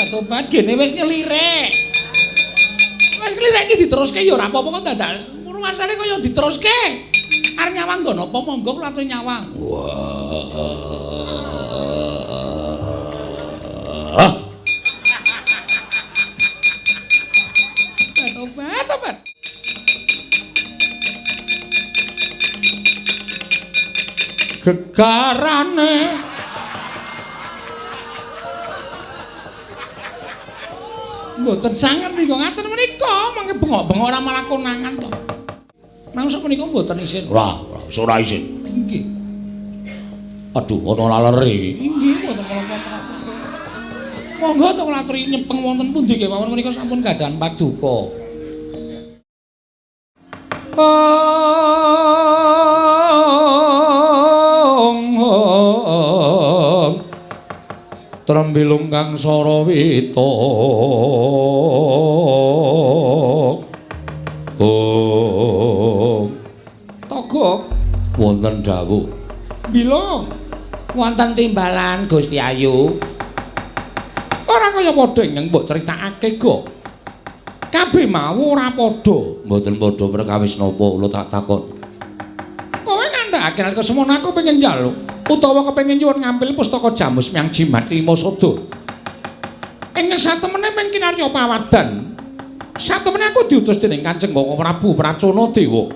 Tobat gene wis ngelirek. Wis ngelirek iki diteruske ya ora apa-apa kok dadak rumasane kaya diteruske. Arep nyawang nggo napa monggo kula aturi nyawang. Wah. Tobat, tobat. Gegarane mboten sanget nika ngaten menika mangke bengok-bengok ora malah konangan to. Nang sak menika mboten isin. Ora, ora, ora isin. Nggih. Aduh, ana lalere iki. Nggih, mboten menapa-menapa. Monggo to kula aturi nyepeng wonten pundi kemawon menika sampun gadhahan paduka. Trembilung kang sarawita. Oh. Togok wonten dawuh. Bilung wonten timbalan Gusti Ayu. Ora kaya padha ingkang mbok critakake go. Kabeh mau ora padha. Mboten padha perkawis napa kula tak takon. Kowe ngandhakake nalika semono aku pengen njaluk utawa kepengin nyuwun ngambil pustaka Jamus Miang Jimat Lima Sada. Ing satemene ping kinarya pawadan. Satemene aku diutus dening Kanjeng Koko Prabu Pracona Dewa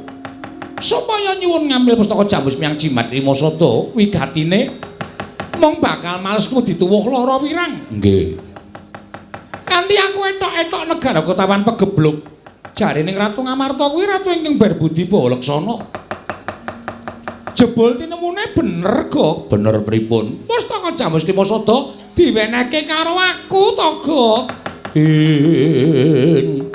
supaya nyuwun ngambil pustaka Jamus Miang Jimat Lima Sada wigatine mong bakal malesku dituwuh lara wirang. Nggih. Kanthi aku etok-etok negara ketawan pegebluk. Jarene Ratu Ngamarta kuwi ratu ingkang berbudi bawa laksana. Jebul tinemune bener kok. Bener pripun? Pustaka Jamus Lima Sada diwenehke karo aku to, Gok. Ing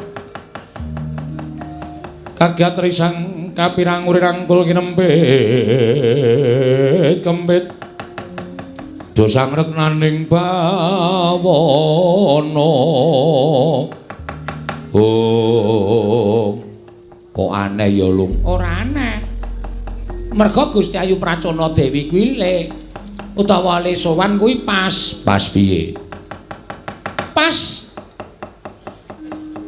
kagiat risang kapirang rangkul kinempit kempit do sangrek naning bawana. Oh, kok aneh ya, Lung? Ora aneh. Merga Gusti Ayu Pracona Dewi kuwi le utawa le sowan kuwi pas. Pas piye? Pas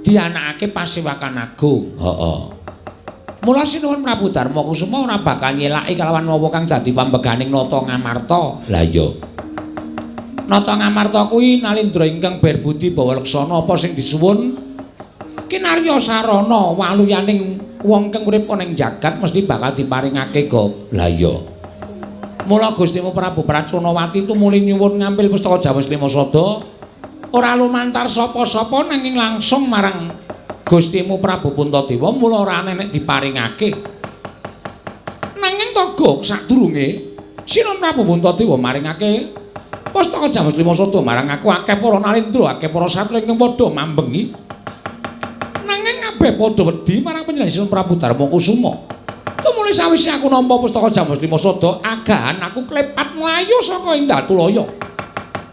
dianakake Pasewakan Agung. Heeh. Mula Sinuwun Prabu Darma Kusuma ora bakal nyelaki kalawan mawa kang dadi pambeganing Nata Ngamarta. Lah iya. Nata Ngamarta kuwi nalindra ingkang berbudi bawa laksana apa sing disuwun kinarya sarana waluyaning wong kang urip ana ing jagat mesti bakal diparingake kok. Lah iya. Mula Gusti Prabu Praconawati tumuli nyuwun ngambil pustaka Jamus Lima Sada ora lumantar sapa-sapa nanging langsung marang Gustimu Prabu Puntadewa mula ora nenek diparingake. Nanging togok sadurunge Sinuwun Prabu Puntadewa maringake pustaka Jamus Lima Sada marang aku akeh para nalindra, akeh para satria ingkang padha mambengi. Nanging kabeh padha wedi marang panjenengan Sinuwun Prabu Darma Kusuma. Tumuli sawise aku nampa pustaka Jamus Lima Sada, agahan aku klepat mlayu saka ing Datulaya.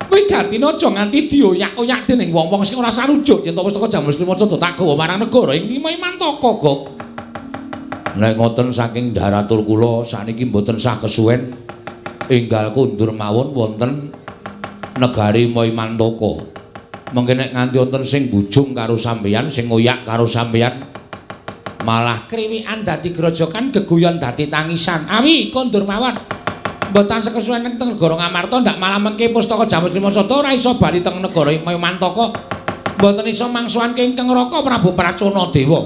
Wigatine aja nganti dioyak-oyak dening wong-wong sing ora sarujuk yen pustaka Jamus Lima Sada tak gawa marang negara ing Imantaka, Gok. Nek ngoten saking dharatur kula sakniki mboten sah kesuwen enggal kundur mawon wonten negari Imantaka. Mengke nek nganti wonten sing bujung karo sampeyan, sing ngoyak karo sampeyan malah kriwikan dadi grojokan, geguyon dadi tangisan. Awi kondur mawon. Mboten sekesuwen teng negara Ngamarta ndak malah mengke pustaka Jamus Lima Sada ora iso bali teng negara Imantaka. Mboten iso mangsuhanke ingkang Raka Prabu Pracona Dewa.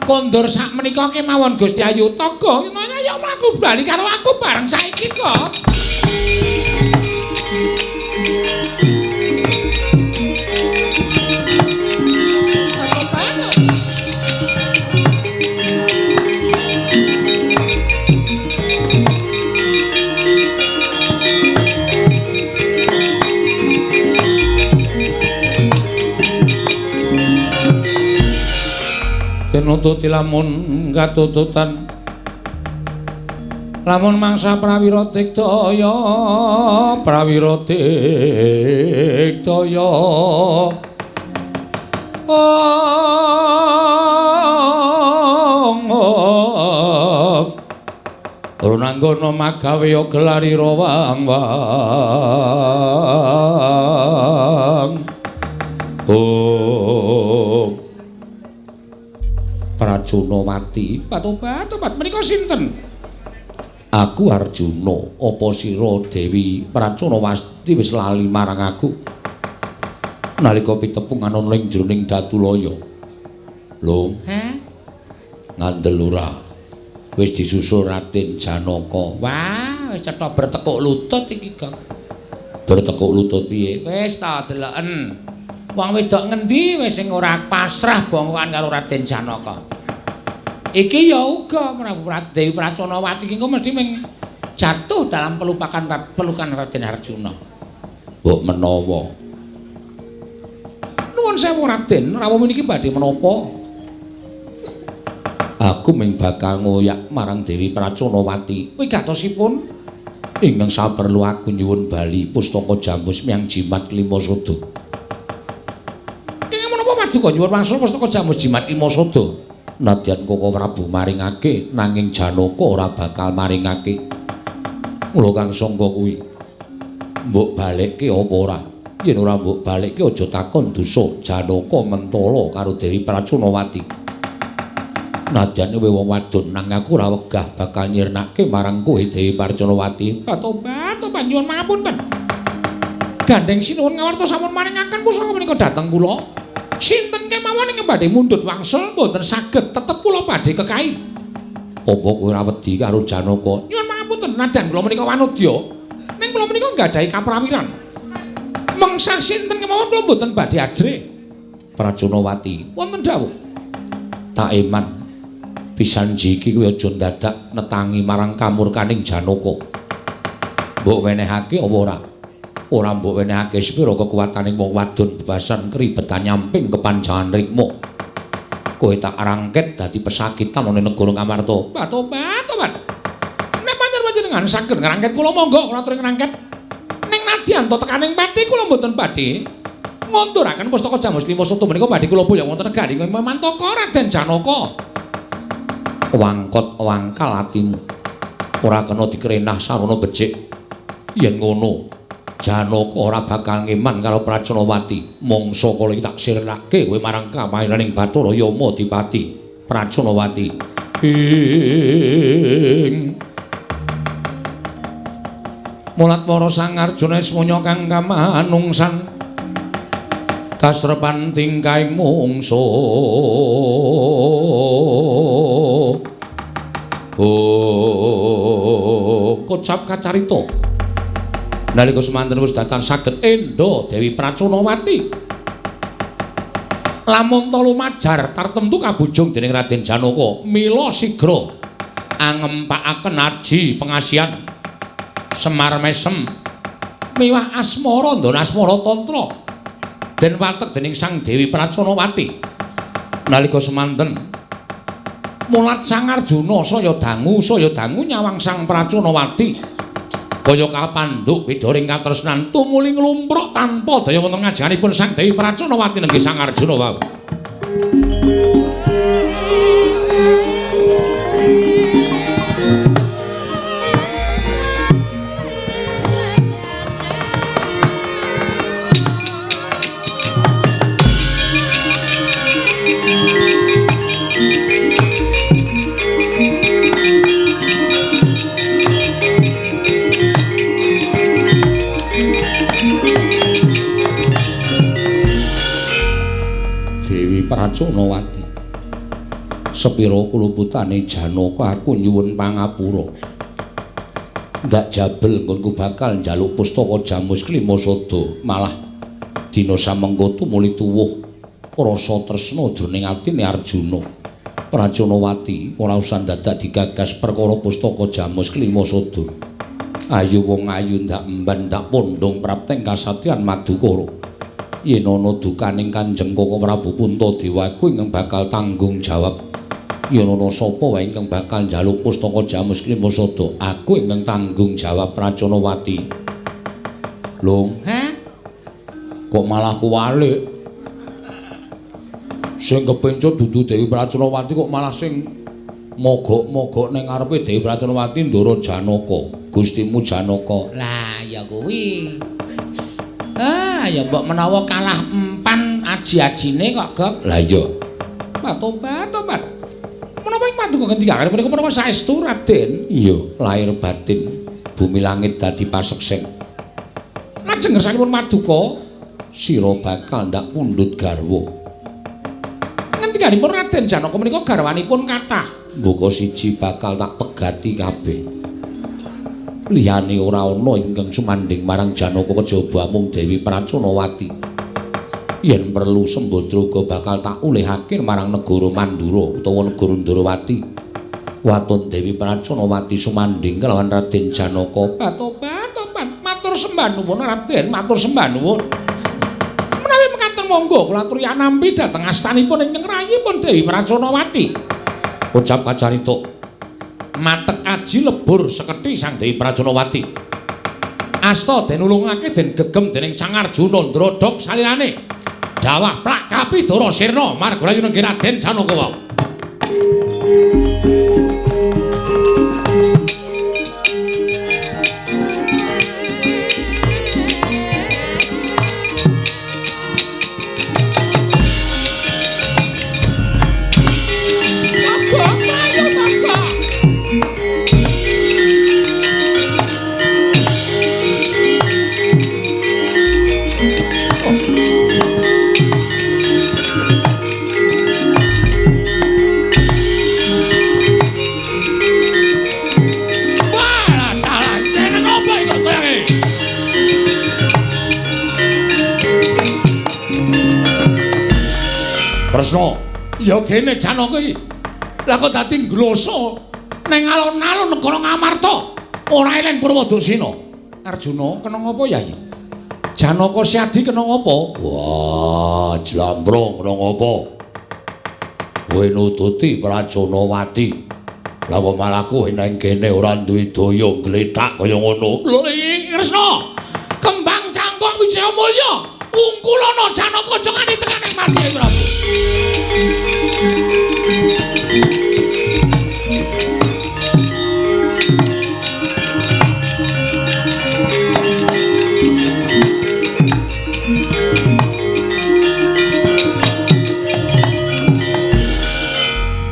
Kondur sak menika kemawon Gusti Ayu Toga ya mlaku bali karo aku bareng saiki kok. Tinututi lamun katututan lamun mangsa prawira digdaya, prawira digdaya. Runanggana magawe gelarira wang-wang. Praconawati. Tobat, menika sinten? Aku Arjuna. Apa sira Dewi Praconawati wis lali marang aku? Nalika pitepungan ana ing jroning Datulaya. Lho, he? Ngandel ora? Wis disusul Raden Janaka. Wah, wis cetha bertekuk lutut iki, Gong. Bertekuk lutut piye? Wis ta deleken. Wong wedok ngendi wis sing ora pasrah bongkokan karo Raden Janaka. Iki ya uga Prabu Dewi Praconawati iki engko mesti ming jatuh dalam pelukan Raden Arjuna. Mbok menawa. Nuwun sewu Raden, rawuh niki badhe menapa? Aku ming bakal ngoyak marang Dewi Praconawati. Wigatosipun ingkang saperlu aku nyuwun bali pustaka Jambus miyang Jimat Lima Sada. Kenging menapa paduka nyuwun wangsul pustaka Jambus Jimat Lima Sada? Nadyan Koko Prabu maringake, nanging Janaka ora bakal maringake. Mula kang sangka kuwi mbok balekke apa ora? Yen ora mbok balekke aja takon dosa Janaka mentala karo Dewi Praconawati. Nadyan kowe wong wadon nang aku ora wegah bakal nyirnake marang kowe Dewi Praconawati. Tobat, tobat nyuwun pangapunten. Gandeng sinuwun ngawarta sampun maringaken pusaka menika dhateng kula. Sinten kemawon ingkang badhe mundhut wangsul mboten saged, tetep kula badhe kekahi. Apa kowe ora wedi karo Janaka? Nyuwun pangapunten, nadyan kula menika wanodya, ning kula menika nggadahi kaprawiran. Mengsah sinten kemawon kula mboten badhe ajrih. Praconawati, wonten dawuh. Tak eman pisan jiki kowe aja ndadak netangi marang kamurkaning Janaka. Mbok wenehake apa ora? Ora mbok wenehake sepira kekuwataning wong wadon bebasan kribetan nyamping kepanjangan rikma. Kowe tak rangket dadi pesakitan ana negara Ngamarta. Tobat, tobat. Nek pancen panjenengan saged ngrangket kula monggo kula aturi ngrangket. Ning nadyan to tekaning pati kula mboten badhe ngunduraken pustaka Jambus Lima Sada menika badhe kula boyong wonten negari Mantaka Raden Janaka. Wangkot wangkal atimu. Ora kena dikrenah sarana becik. Yen ngono, Janaka ora bakal ngeman karo Praconawati. Mangsa kala iki tak sirnake kowe marang kamairaning Bathara Yama Dipati Praconawati. Ing Mulat para Sang Arjuna ismaya kang kamanungsan kasrepan tingkahing mungsuh. Oh, kocap kacarita. Nalika semanten wis datan saged endha Dewi Praconawati. Lamun ta lumajar tartemtu kabujung dening Raden Janaka, mila sigra angempakaken aji pengasihan Semar mesem miwah asmara ndana asmara tantra den watek dening Sang Dewi Praconawati. Nalika semanten mulat Sang Arjuna saya dangu nyawang Sang Praconawati kaya kapandhuk bidharing katresnan tumuli nglumpruk tanpa daya wonten ngajenganipun Sang Dewi Praconawati nenggih Sang Arjuna wau. Praconawati, sepira kuluputane Janaka aku nyuwun pangapura. Ndak jabel nggonku bakal njaluk pustaka Jamus Klima Sada, malah dina samengko tumuli tuwuh rasa tresna jroning atine Arjuna. Praconawati ora usah dadak digagas perkara pustaka Jamus Klima Sada. Ayu wong ayu ndak emban ndak pondhong prapteng kasatyan Madukara. Yen ana dukaning Kanjeng Koko Prabu Puntadewa aku ingkang bakal tanggung jawab. Yen ana sapa wae ingkang bakal njaluk pustaka Jamus Klima Sada, aku ingkang tanggung jawab Praconawati. Lung, he? Kok malah kuwalik? Sing kepencut dudu Dewi Praconawati kok malah sing mogok-mogok ning ngarepe Dewi Praconawati Ndara Janaka, Gustimu Janaka. Lah ya kuwi. Ah, ya mbok menawa kalah empan aji-ajine kok, Gop. Lah iya. Tobat, tobat. Menapa ing paduka ngendikane punika menapa saestu Raden? Iya, lahir batin bumi langit dadi paseksen. Lajeng ngersanipun maduka sira bakal ndak pundhut garwa. Ngendikanipun Raden Janaka menika garwanipun kathah. Mboko siji bakal tak pegati kabeh. Liyane ora ana ingkang sumandhing marang Janaka kejaba mung Dewi Pracanawati. Yen perlu Sembadra uga bakal tak ulihake marang negara Mandura utawa negara Ndrawati. Waton Dewi Pracanawati sumandhing kelawan Raden Janaka. Tobat, tobat, matur sembah nuwun Raden, matur sembah nuwun. Menawi mekaten monggo kula aturi anampi dhateng astanipun ingkang rayipun Dewi Pracanawati. Ucap kacarita. Matek aji lebur seketi Sang Dewi Pracanawati. Asta den ulungake den gegem dening Sang Arjuna ndrodhok salirane. Dawah plak kapidara sirna marga rayu nenggih Raden Janaka wau. Kresna, ya kene Janaka iki. Lah kok dadi ngloso ning alun-alun negara Ngamarta, ora eling Purwadasina. Arjuna kena ngapa Yayi? Janaka Siadi kena ngapa? Wah, jlambrong kena ngapa? Kowe nututi Pracanawati. Lah kok malah kowe nang kene ora duwe daya glethak kaya ngono. Lho Kresna, kembang cangkok Wijaya Mulya, ungkulana Janaka aja nganti tekan ing Mas Kyai Prabu.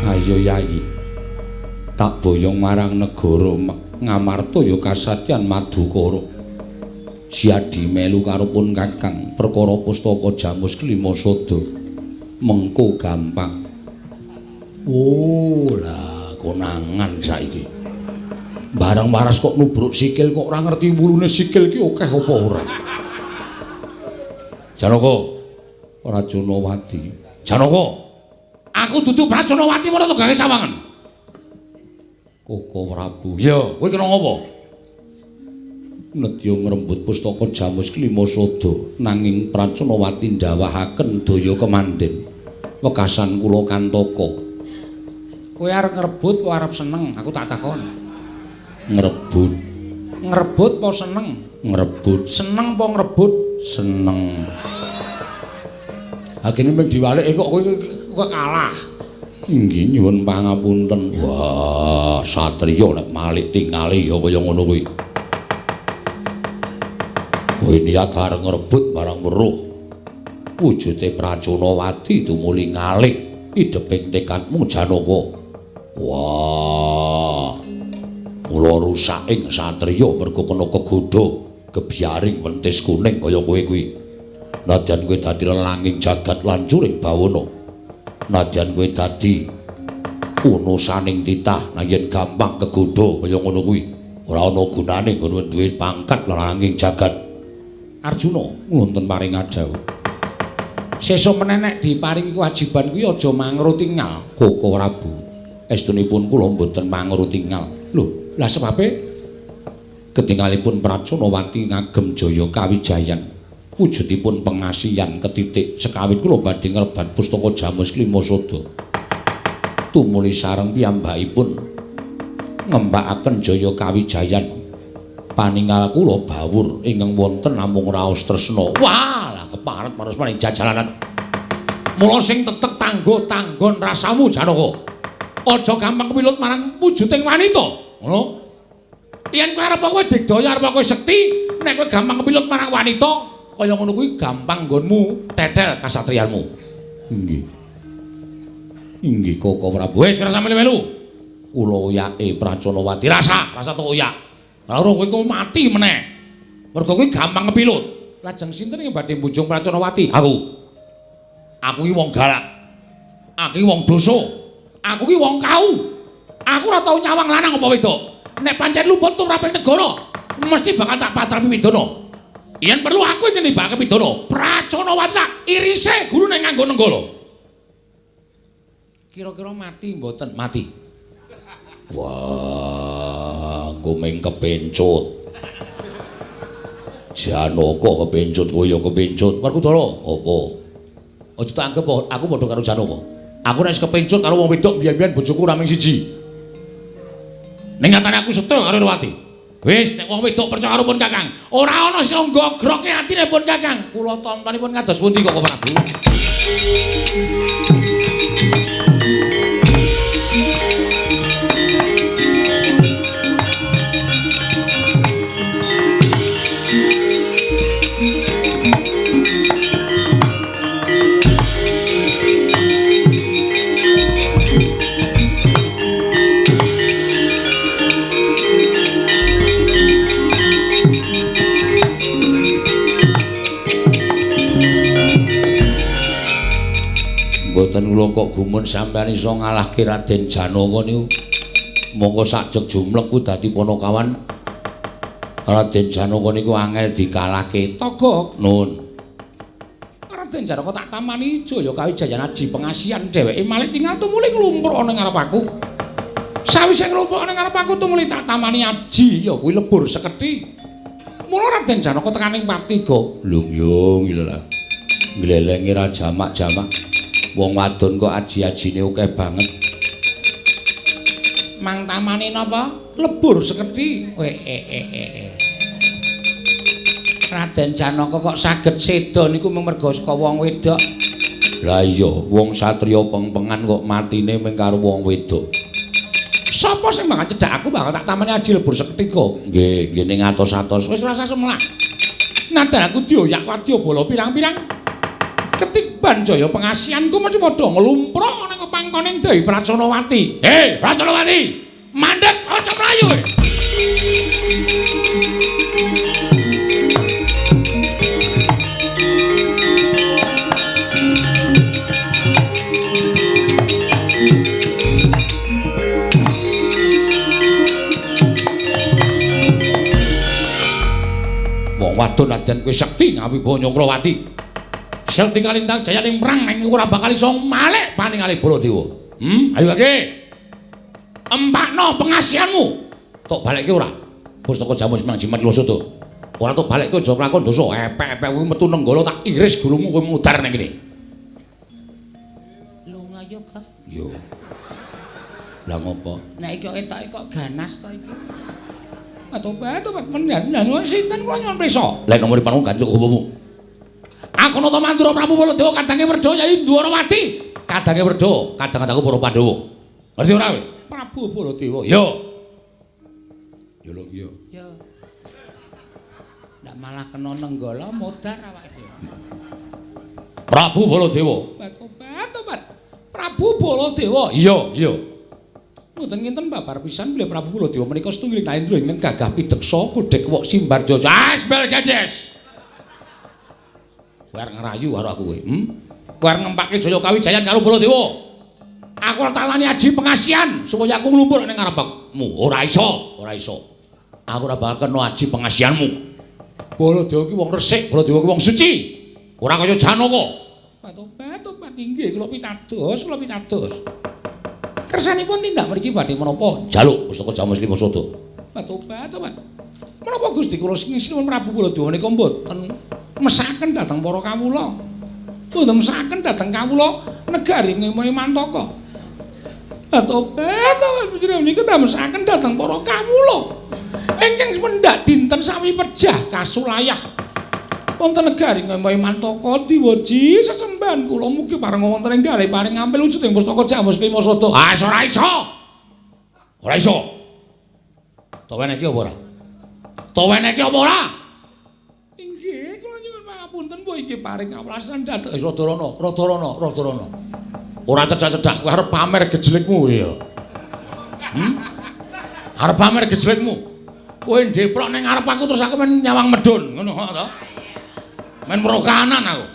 Ayo Yayi, tak boyong marang negara Ngamarta ya kasatyan Madukara. Siadi melu karo pun kakang perkara pustaka Jamus Kelima Sada mengko gampang. Oh lah konangan saiki. Barang waras kok nubruk sikil kok ora ngerti wulune sikil ki akeh apa ora. Janaka Pracanawati. Janaka, aku dudu Pracanawati ora to gawe sawangan. Koko Prabu. Ya, kowe kena ngapa? Nedya ngrembut pustaka Jamus Kelima Sada nanging Pracanawati ndawahaken daya kemandhen wekasan kula kantaka. Kowe arep ngrebut apa arep seneng? Aku tak takon. Ngrebut. Ngrebut apa seneng? Ngrebut. Seneng apa ngrebut? Seneng. Ha kene mung diwalike kok kowe kalah. Inggih nyuwun pangapunten. Wah, satriya nek malik tingali ya kaya ngono kuwi. Kowe niat arep ngrebut barang weruh wujude Pracanawati tumuli ngalih idheping tekadmu Janaka. Wah, mula rusaking satriya mergo kena kegodha gebyaring wentis kuning kaya kowe kuwi. Nadyan kowe dadi lelanging jagat lancuring bawana, nadyan kowe dadi unusaning titah, yen gampang kegodha kaya ngono kuwi ora ana gunane nggon duwe pangkat lelanging jagat. Arjuna nglonten paring adhawuh. Sesuk meneh nek diparingi kewajiban kuwi aja mangro tingal. Koko Prabu, estunipun kula mboten mangro tingal. Lho, lah sebabe ketingalipun Pracanawati ngagem jaya kawijayan, wujudipun pengasihan ketitik sekawit kula badhe ngrebat pustaka Jamus Kelima Sada. Tumuli sareng piyambakipun ngembakaken jaya kawijayan. Paningal kula bawur ingkang wonten namung raos tresna. Wah, lah keparet marus maring jajalanan. Mula sing tetek tanggo tanggon rasamu Janaka. Aja gampang kepilut marang wujuding wanita. Ngono. Yen kowe arep kowe digdaya arep kowe sekti, nek kowe gampang kepilut marang wanita, kaya ngono kuwi gampang nggonmu tetel kasatriyanmu. Nggih. Inggih Koko Prabu. Wis kira sampe melu. Kula oyake Pracanawati. Rasa, rasa tok oyak. Ora kowe kok mati meneh. Mergo kowe gampang kepilut. Lajeng sinten ing badhe mbujung Pracanawati? Aku. Aku iki wong galak. Aku iki wong dosa. Aku iki wong kau. Aku ora tau nyawang lanang apa wedok. Nek pancen luput tumraping negara, mesti bakal tak patrapi pidana. Yen perlu aku ingin nibake pidana. Pracanawati tak irise gurune nganggo nenggala. Kira-kira mati mboten? Mati. Wah, ngomeng kepencut. Janaka kepencut kaya kepencut. Werkudara, apa? Aja tak anggep aku padha karo Janaka. Aku nek kepencut karo wong wedok biyen-biyen bojoku ora mung siji. Ning nyatane aku setra karo Irwati. Wis nek wong wedok percaya karo pun Kakang, ora ana sing nggroke atine pun Kakang. Kula tontonipun kados pundi Koko Prabu? Mboten kula kok gumun sampeyan iso ngalahke Raden Janaka niku. Monggo sak jeg jumlek ku dadi panakawan. Raden Janaka niku angel dikalahke. Togok. Nun. Raden Janaka tak tamani Jaya Kawijayan aji pengasihan dheweke malih tinggal tumuli nglumpruk ana ngarep aku. Sawise nglumpruk ana ngarep aku tumuli tak tamani aji ya kuwi lebur sekedhi. Mula Raden Janaka tekaning patiga. Lho yo lho. Glelenge ra jamak-jamak. Wong wadon kok aji-ajine akeh banget. Mang tamane napa? Lebur sekedhi. Raden Janaka kok saged seda niku mung merga saka wong wedok. Lah iya, wong satriya pengpengan kok matine mung karo wong wedok. Sapa sing bakal cedhak aku bakal tak tamane aji lebur sekedhi kok. Nggih, nggih ning atos-atos. Wis ora sumelak. Nadyan aku dioyak wadyabala pirang-pirang. Ketikban Jaya pengasihanku mesti padha nglumpruk ana pangkoning Dewi Pracanawati. Hei, Pracanawati, mandek aja mlayu kowe. Wong wadon nadyan kowe sekti ngawibawa Nyakrawati. Sekti kalintang jaya ning perang ning ora bakal iso malik paningale Baladewa. Ayo ake. Empakno pengasihanmu. Tok balekke ora? Pustaka Jamus Mang Jimat Losada. Ora tok balekke aja lakon dosa. Epek-epek kuwi metu nenggala tak iris gulumu kowe mudhar ning kene. Lunga yo, Kak. Yo. Lah ngopo? Nek iki ketoke kok ganas to iki. Tobat tobat menan sinten kula nyuwun prisa. Lek nomor panung gantuk hukummu. Aku nata Mandura Prabu Baladewa kadange Werda Yayi Ndwarawati. Kadange Werda, kadang-kadangku para Pandhawa. Ngerti ora kowe? Prabu Baladewa. Yo. Yo lho yo. Yo. Ndak malah kena nenggala modar awake dhewe. Prabu Baladewa. Tobat tobat. Prabu Baladewa. Iya, iya. Mboten kinten babar pisan bilih Prabu Baladewa menika setunggiling naendra ingkang gagah pideksa kodhek wok simbar jaja. Asbel gajes. Kowe arep ngrayu karo aku kowe. Kowe arep ngempake Jaya Kawijayan karo Baladewa. Aku ora tawani aji pengasihan supaya aku nglumpur ning ngarepmu. Ora iso, ora iso. Aku ora bakal kena aji pengasihanmu. Baladewa ki wong resik, Baladewa ki wong suci. Ora kaya Janaka. Tobat tobat inggih kula pitados, kula pitados. Kersanipun tindak mriki badhe menapa? Jaluk pustaka Jamus Lima Sada. Tobat tobat. Menapa Gusti kula sinuwun Prabu Baladewa nika mboten mesaken dhateng para kawula. Mboten mesaken dhateng kawula negari Ngimantaka. Tobat tobat panjenengan niku ta mesaken dhateng para kawula. Ingkang pendak dinten sami pejah kasulayah. Wonten negari Ngimantaka diwaji sesembahan kula mugi pareng wonten ing gale paring ngampil wujuding pustaka Jamus Lima Sada. Ah ora iso. Ora iso. Towen iki apa ora? Towen iki apa ora? Inggih, kula nyuwun pangapunten mbok iki paring kawelasan dhateng Radarana, Radarana, Radarana. Ora cedhak-cedhak kowe arep pamer gejlekmu ya. Arep pamer gejlekmu. Kowe ndeprok ning ngarep aku terus aku men nyawang medhun, ngono kok to. Men weruh kanan aku.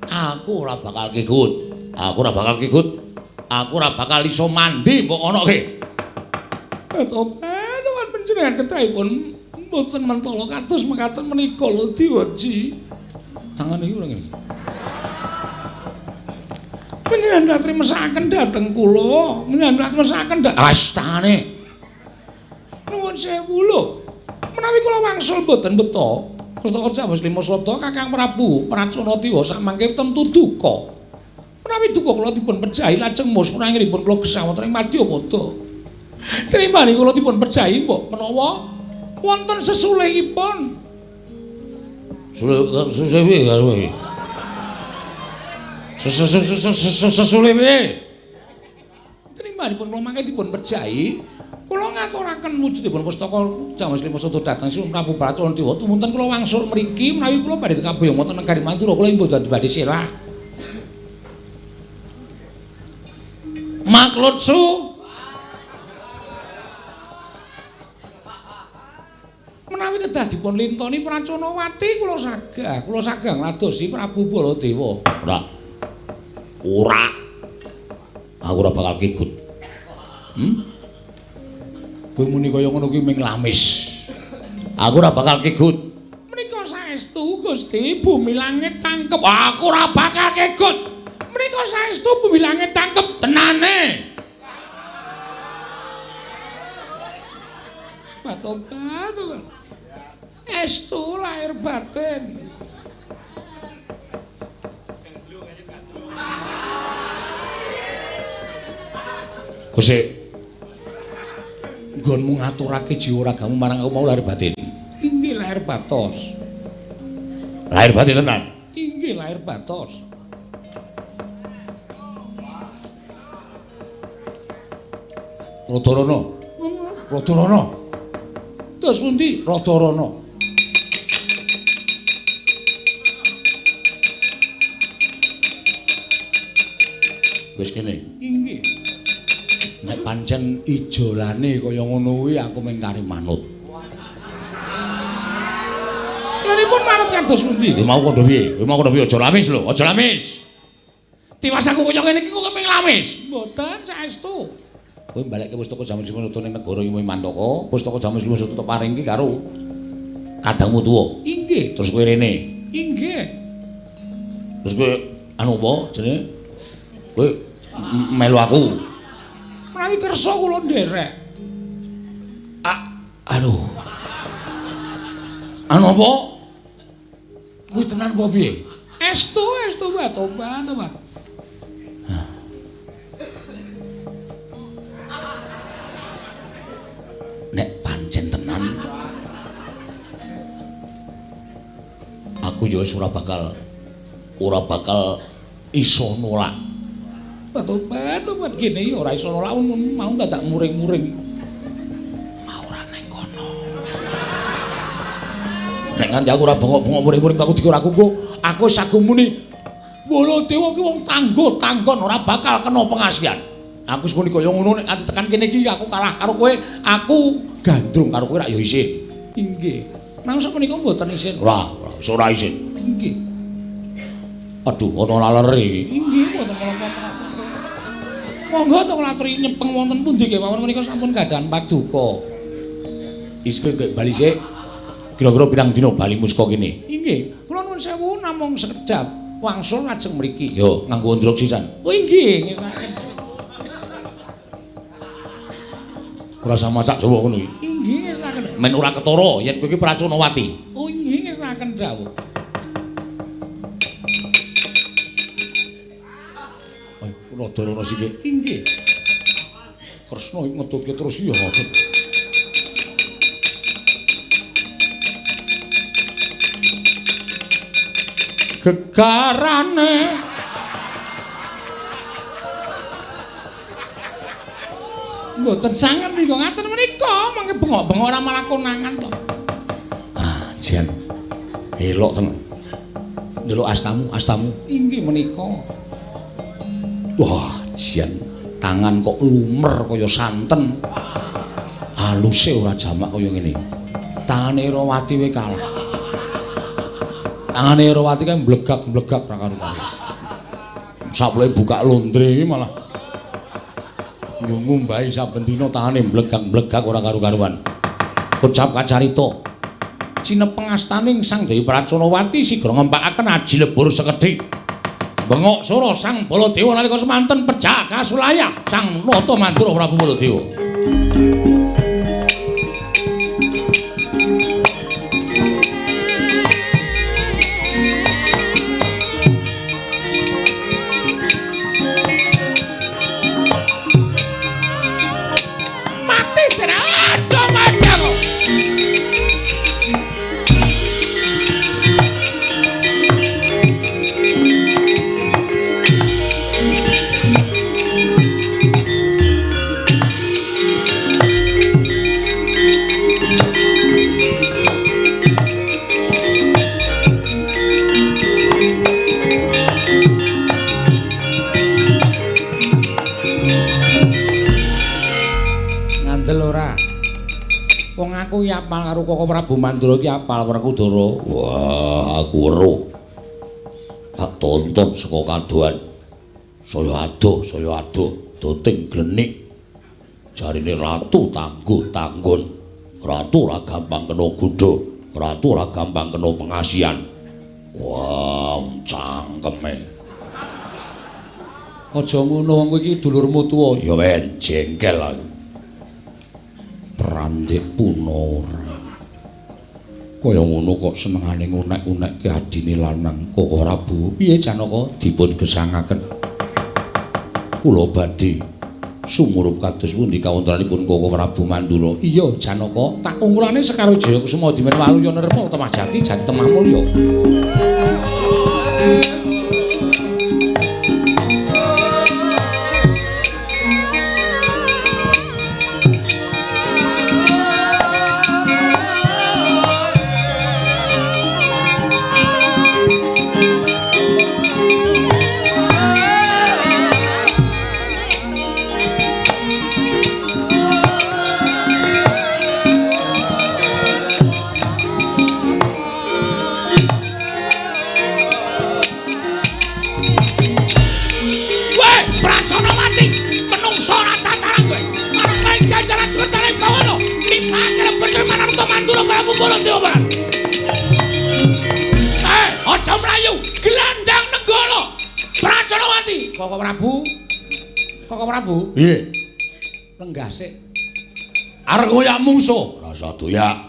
Aku ora bakal kikut. Aku ora bakal kikut. Aku ora bakal iso mandi mbok onoke. Tobat, tobat panjenengan ketahipun mboten mentala kados mekaten menika lho Dewaji. Tangane iki ora ngene. Panjenengan latri mesaken dhateng kula, panjenengan latri mesaken astane. Nuwun sewu lho. Menawi kula wangsul mboten beto, Pustaka Jamus Lima Sada Kakang Prabu Pracona Dewa samangke tentu duka. Menawi duka kula dipun pejahi lajeng muspra anggenipun kula gesang wonten ing Madyapada. Trimane kula dipun pejahi mbok menawa wonten sesulihipun. Sule piye karo iki? Sesule piye? Trimbanipun kula mangke dipun pejahi, kula ngaturaken wujudipun pustaka Jamus Lima Sada dhateng Sri Prabu Pracona Dewa tumunten kula wangsul mriki menawi kula badhe kaboyong wonten negari Madura kula mboten badhe selak. Maklutsu menawi kedah dipun lintoni Praconawati kula sagah, kula sagah ngladosi Prabu Baladewa. Ora. Ora. Aku ora bakal kikut. Kowe muni kaya ngono kuwi ming lamis. Aku ora bakal kikut. Menika saestu Gusti, bumi langit tangkep. Aku ora bakal kikut. Menika saestu bumi langit tangkep tenane. Batobat. Estu lahir batin. Gusti, nggonmu ngaturake jiwa ragamu marang aku mau lahir batin. Inggih lahir batos. Lahir batin tenan. Inggih lahir batos. Radarana. Radarana. Terus pundi? Radarana. Wis kene. Inggih. Nek pancen ijolane kaya ngono kuwi aku mung kari manut. Lha manut kados pundi? Kowe mau kandha piye? Kowe mau kandha piye? Aja lamis lho, aja lamis. Tiwas aku kaya ngene iki kok mung lamis. Mboten saestu. Kowe balekke pustaka Jamus Lima Sada ning negara Imantaka, pustaka Jamus Lima Sada tok paringke karo kadangmu tuwa. Inggih. Terus kowe rene. Inggih. Terus kowe anu apa jenenge? Kowe melu aku. Menawi kersa kula nderek. Aduh. Anu apa? Kuwi tenan apa piye? Estu, estu tobat, tobat. Nek pancen tenan aku ya wis ora bakal iso nolak. Tobat, tobat gene ya ora iso nolak mau dadak muring-muring. Mau ora neng kono. Nek nganti aku ora bengok-bengok muring-muring aku dikira aku engko aku wis sagung muni Baladewa ki wong tangguh tanggon ora bakal kena pengasihan. Aku wis muni kaya ngono nek nganti tekan kene iki aku kalah karo kowe, aku gandrung karo kowe rak ya isin. Inggih. Nang sak menika mboten isin. Ora, ora, wis ora isin. Inggih. Aduh, ana lalere iki. Inggih, mboten menapa-menapa. Monggo to latri nyepeng wonten pundi kemawon menika sampun gadhahan paduka. Isih kowe bali sik. Kira-kira pirang dina balimu saka kene? Inggih, kula nuwun sewu namung sekedhap wangsul lajeng mriki. Yo, nganggo ndrok sisan. Oh inggih, ora sama cak Jawa ngono iki. Inggih, ngestokaken. Men ora ketara yen kowe iki Praconawati. Oh inggih, ngestokaken dawuh. Ayo rada rono sithik. Inggih. Kresna iki ngetutke terus ya ngoten. Gegarane mboten sanget nika ngaten menika mangke bengok-bengok ora malah konangan to. Ah, jan. Elok tenan. Ndelok astamu, astamu. Inggih menika. Wah, jian tangan kok lumer kaya santen. Aluse ora jamak kaya ngene. Tangane Irawati wae kalah. Tangane Irawati kae mblegak-mblegak ra karuan. Sapleke buka londre iki malah ngumbahi saben dina tangane mblegak-mblegak ora karu-karuan. Ucap kacarita. Cinepeng astaning Sang Dewi Praconawati sigra ngempakaken aji lebur sekedhik. Bengok sora Sang Baladewa nalika semanten pejah kasulayah Sang Nata Mandura Prabu Baladewa. Apal karo Koko Prabu Mandura iki apal Werkudara. Wah, aku weruh. Tak tonton saka kadohan. Saya adoh, doting glenik. Jarine ratu tangguh tanggun. Ratu ora gampang kena godha, ratu ora gampang kena pengasihan. Wah, cangkeme. Aja ngono wong kowe iki dulurmu tuwa. Ya men, jengkel aku. Prandek puna ora. Kaya ngono kok senengane ngunek-unekke adine lanang Koko Prabu. Piye Janaka dipun gesangaken? Kula badhe sumurup kados pundi kawontenanipun Koko Prabu Mandura? Iya Janaka, tak ungkulane Sekar Wijaya Kusuma dimen Waluya Nirma Temah Jati Jati Temah Mulya. Koko Prabu. Koko Prabu. Piye? Lenggah sik. Arep ngoyak mungsuh, ora usah doyak.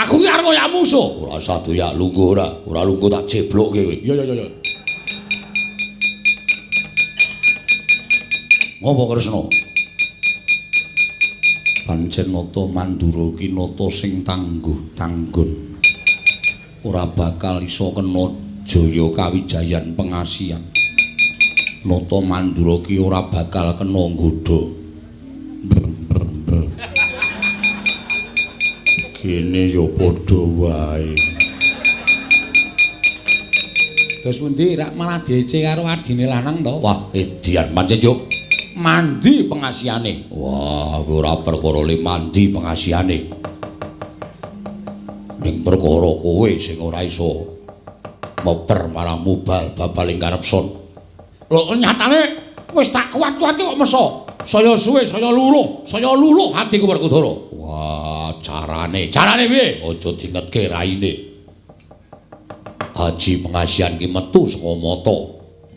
Aku ki arep ngoyak mungsuh, ora usah doyak lungguh ora. Ora lungguh tak jeblokke kowe. Iya iya iya. Ngopo Kresna? Pancen Nata Mandura ki nata sing tangguh tanggun. Ora bakal iso kena jaya kawijayan pengasihan. Nata Mandura ki ora bakal kena nggodha. Kene ya padha wae. Terus pundi rak malah diece karo adine lanang to? Wah, edian pancen yo mandi pengasihane. Wah, ora perkara le mandi pengasihane. Ning perkara kowe sing ora iso meper marang mubal babaling karepson. Lho nyatane wis tak kuat-kuatke kok meso. Saya suwe saya luluh atiku Werkudara. Wah, carane. Carane piye? Aja dingetke raine. Haji pengasihan ki metu saka mata.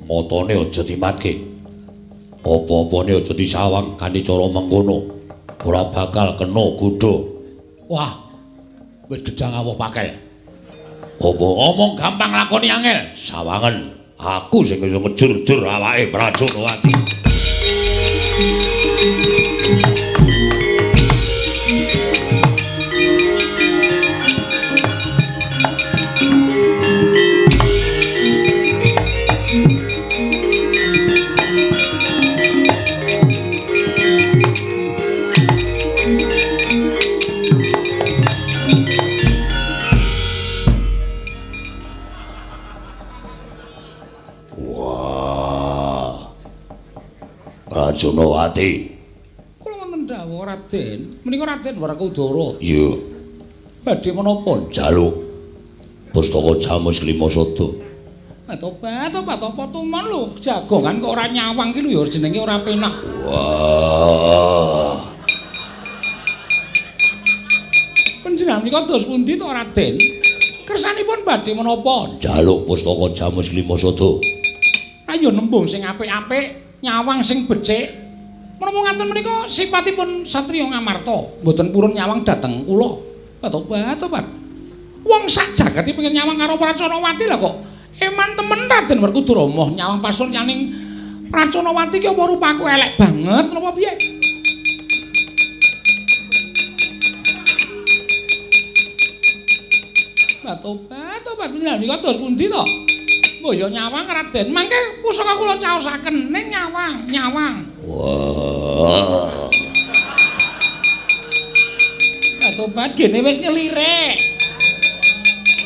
Matane aja dimatke. Apa-apane aja disawang kanthi cara mengkono. Ora bakal kena godha. Wah, wit gedang awoh pakel. Apa omong gampang lakoni angel. Sawangen aku sing iso ngejur-jur awake Prajonowati. Pracunawati. Kula wonten dawuh Raden. Menika Raden Werkudara. Iya. Badhe menapa? Njaluk pustaka Jamus Lima Sada. Tobat, tobat apa tumon lho, jagongan kok ora nyawang ki lho ya jenenge ora penak. Wah. Panjenengan menika dos pundi to Raden? Kersanipun badhe menapa? Njaluk pustaka Jamus Lima Sada. Ayo nembung sing apik-apik, nyawang sing becik. Menapa ngaten menika sipatipun satriya Ngamarta, mboten purun nyawang dhateng kula. Tobat, tobat. Wong sak jagate pengen nyawang karo Pracanawati lah kok. Eman temen Raden Werkudara moh nyawang pasuryaning Pracanawati ki apa rupaku elek banget napa piye? Tobat, tobat menika dos pundi to? Mbok ya nyawang Raden, mangke pusaka kula caosaken ning nyawang, nyawang. Wah. Tobat gene wis ngelirik.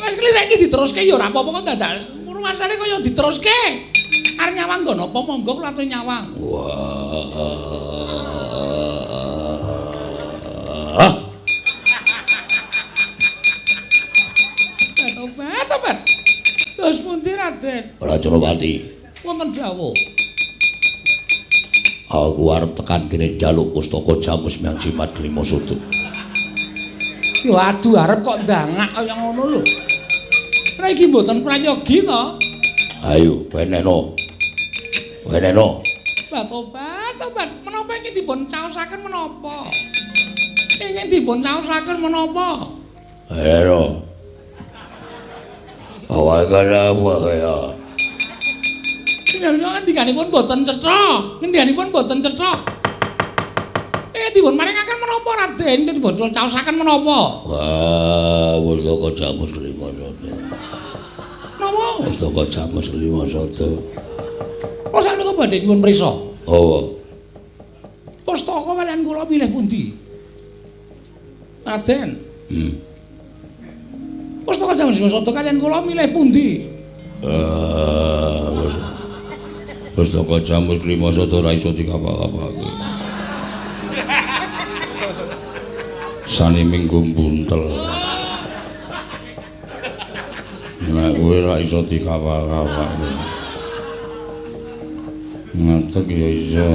Wis ngelirik iki diteruske ya ora apa-apa kok dadak rumasane kaya diteruske. Arep nyawang nggo napa monggo kula atur nyawang. Wah. Tobat, tobat. Terus pundi Raden? Pracanawati. Wonten dawuh. Aku arep tekan kene njaluk pustaka Jamus Miang Jimat Lima Sada. Lho aduh arep kok ndangak kaya ngono lho. Ora iki mboten prayogi to. Ayo weneno. Weneno. Tobat, tobat. Menapa iki dipun caosaken menapa? Ingin dipun caosaken menapa? Ayo. Awak kenapa ya? Ngendika ngendikanipun mboten cetha. Ngendikanipun mboten cetha. Dipun maringaken menapa Raden? Dipun caosaken menapa? Wah, pustaka Jamus Lima Sada. Napa? Pustaka Jamus Lima Sada. Kula sakmenika badhe nyuwun prisa. Apa? Pustaka kaliyan kula pilih pundi? Raden. Pustaka Jamus Lima Sada kaliyan kula milih pundi? Pustaka Jamus Lima Sada ora iso dikapake. Sani minggu buntel. Nek kowe ora iso dikawal-kawal. Ngadeg ya iso.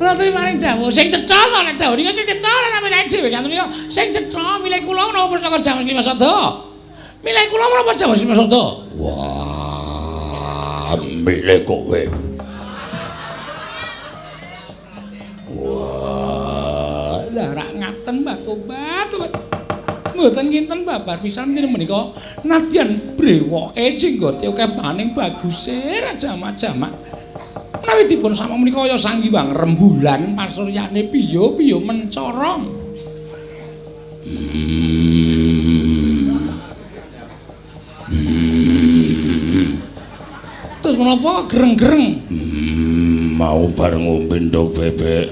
Kula aturi maring dawuh sing cetha to nek dawuh niku sing cetha ora milih dhewe kanthi niku sing cetha milih kula menapa pustaka Jamus Lima Sada. Milih kula menapa Jamus Lima Sada? Wah, milih kowe. Wah, lah rak ngaten Mbah Tobat. Mboten kinten babar pisan menika nadyan brewoke jenggote akeh maning baguse ra jamak-jamak. Menawi dipun sama menika kaya Sang Hyang Rembulan pasuryane piyo-piyo mencorong. Terus menapa gereng-gereng? Mau bareng ngombe ndok bebek.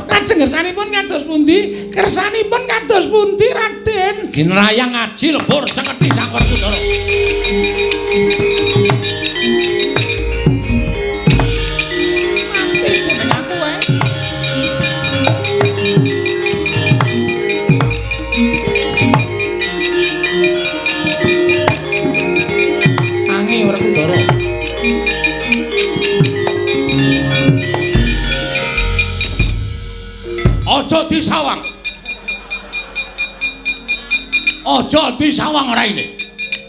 Lajeng kersanipun kados pundi? Kersanipun kados pundi Raden? Ginrayang ngaji lebur sekedhi Sang Werkudara. Mati dening aku wae. Tangi Werkudara. Aja disawang. Aja disawang raine.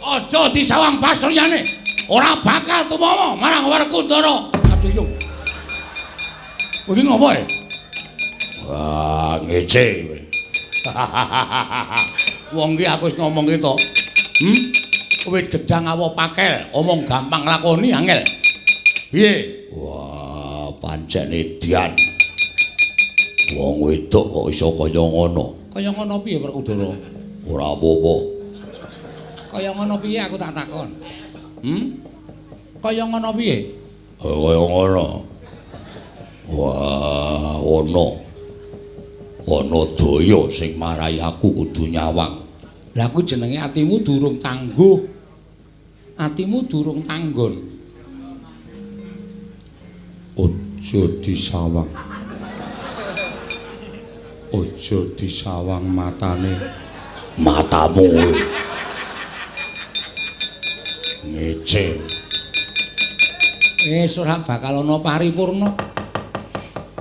Aja disawang pasuryane. Ora bakal tumawa marang Werkudara. Aduh yo. Kowe iki ngopo e? Wah, ngece kowe. Wong ki aku wis ngomong ki to. Wit gedang awa pakel, omong gampang lakoni angel. Piye? Wah, pancen edian. Wong wedok kok iso kaya ngono. Kaya ngono piye Werkudara? Ora apa-apa. Kaya ngono piye aku tak takon. Kaya ngono piye? Kaya ngono. Wah, ono. Ana daya sing marai aku kudu nyawang. Lah kuwi jenenge atimu durung tangguh. Atimu durung tanggon. Aja disawang. Aja disawang matane. Matamu. Ngece. Wis ora bakal ana paripurna.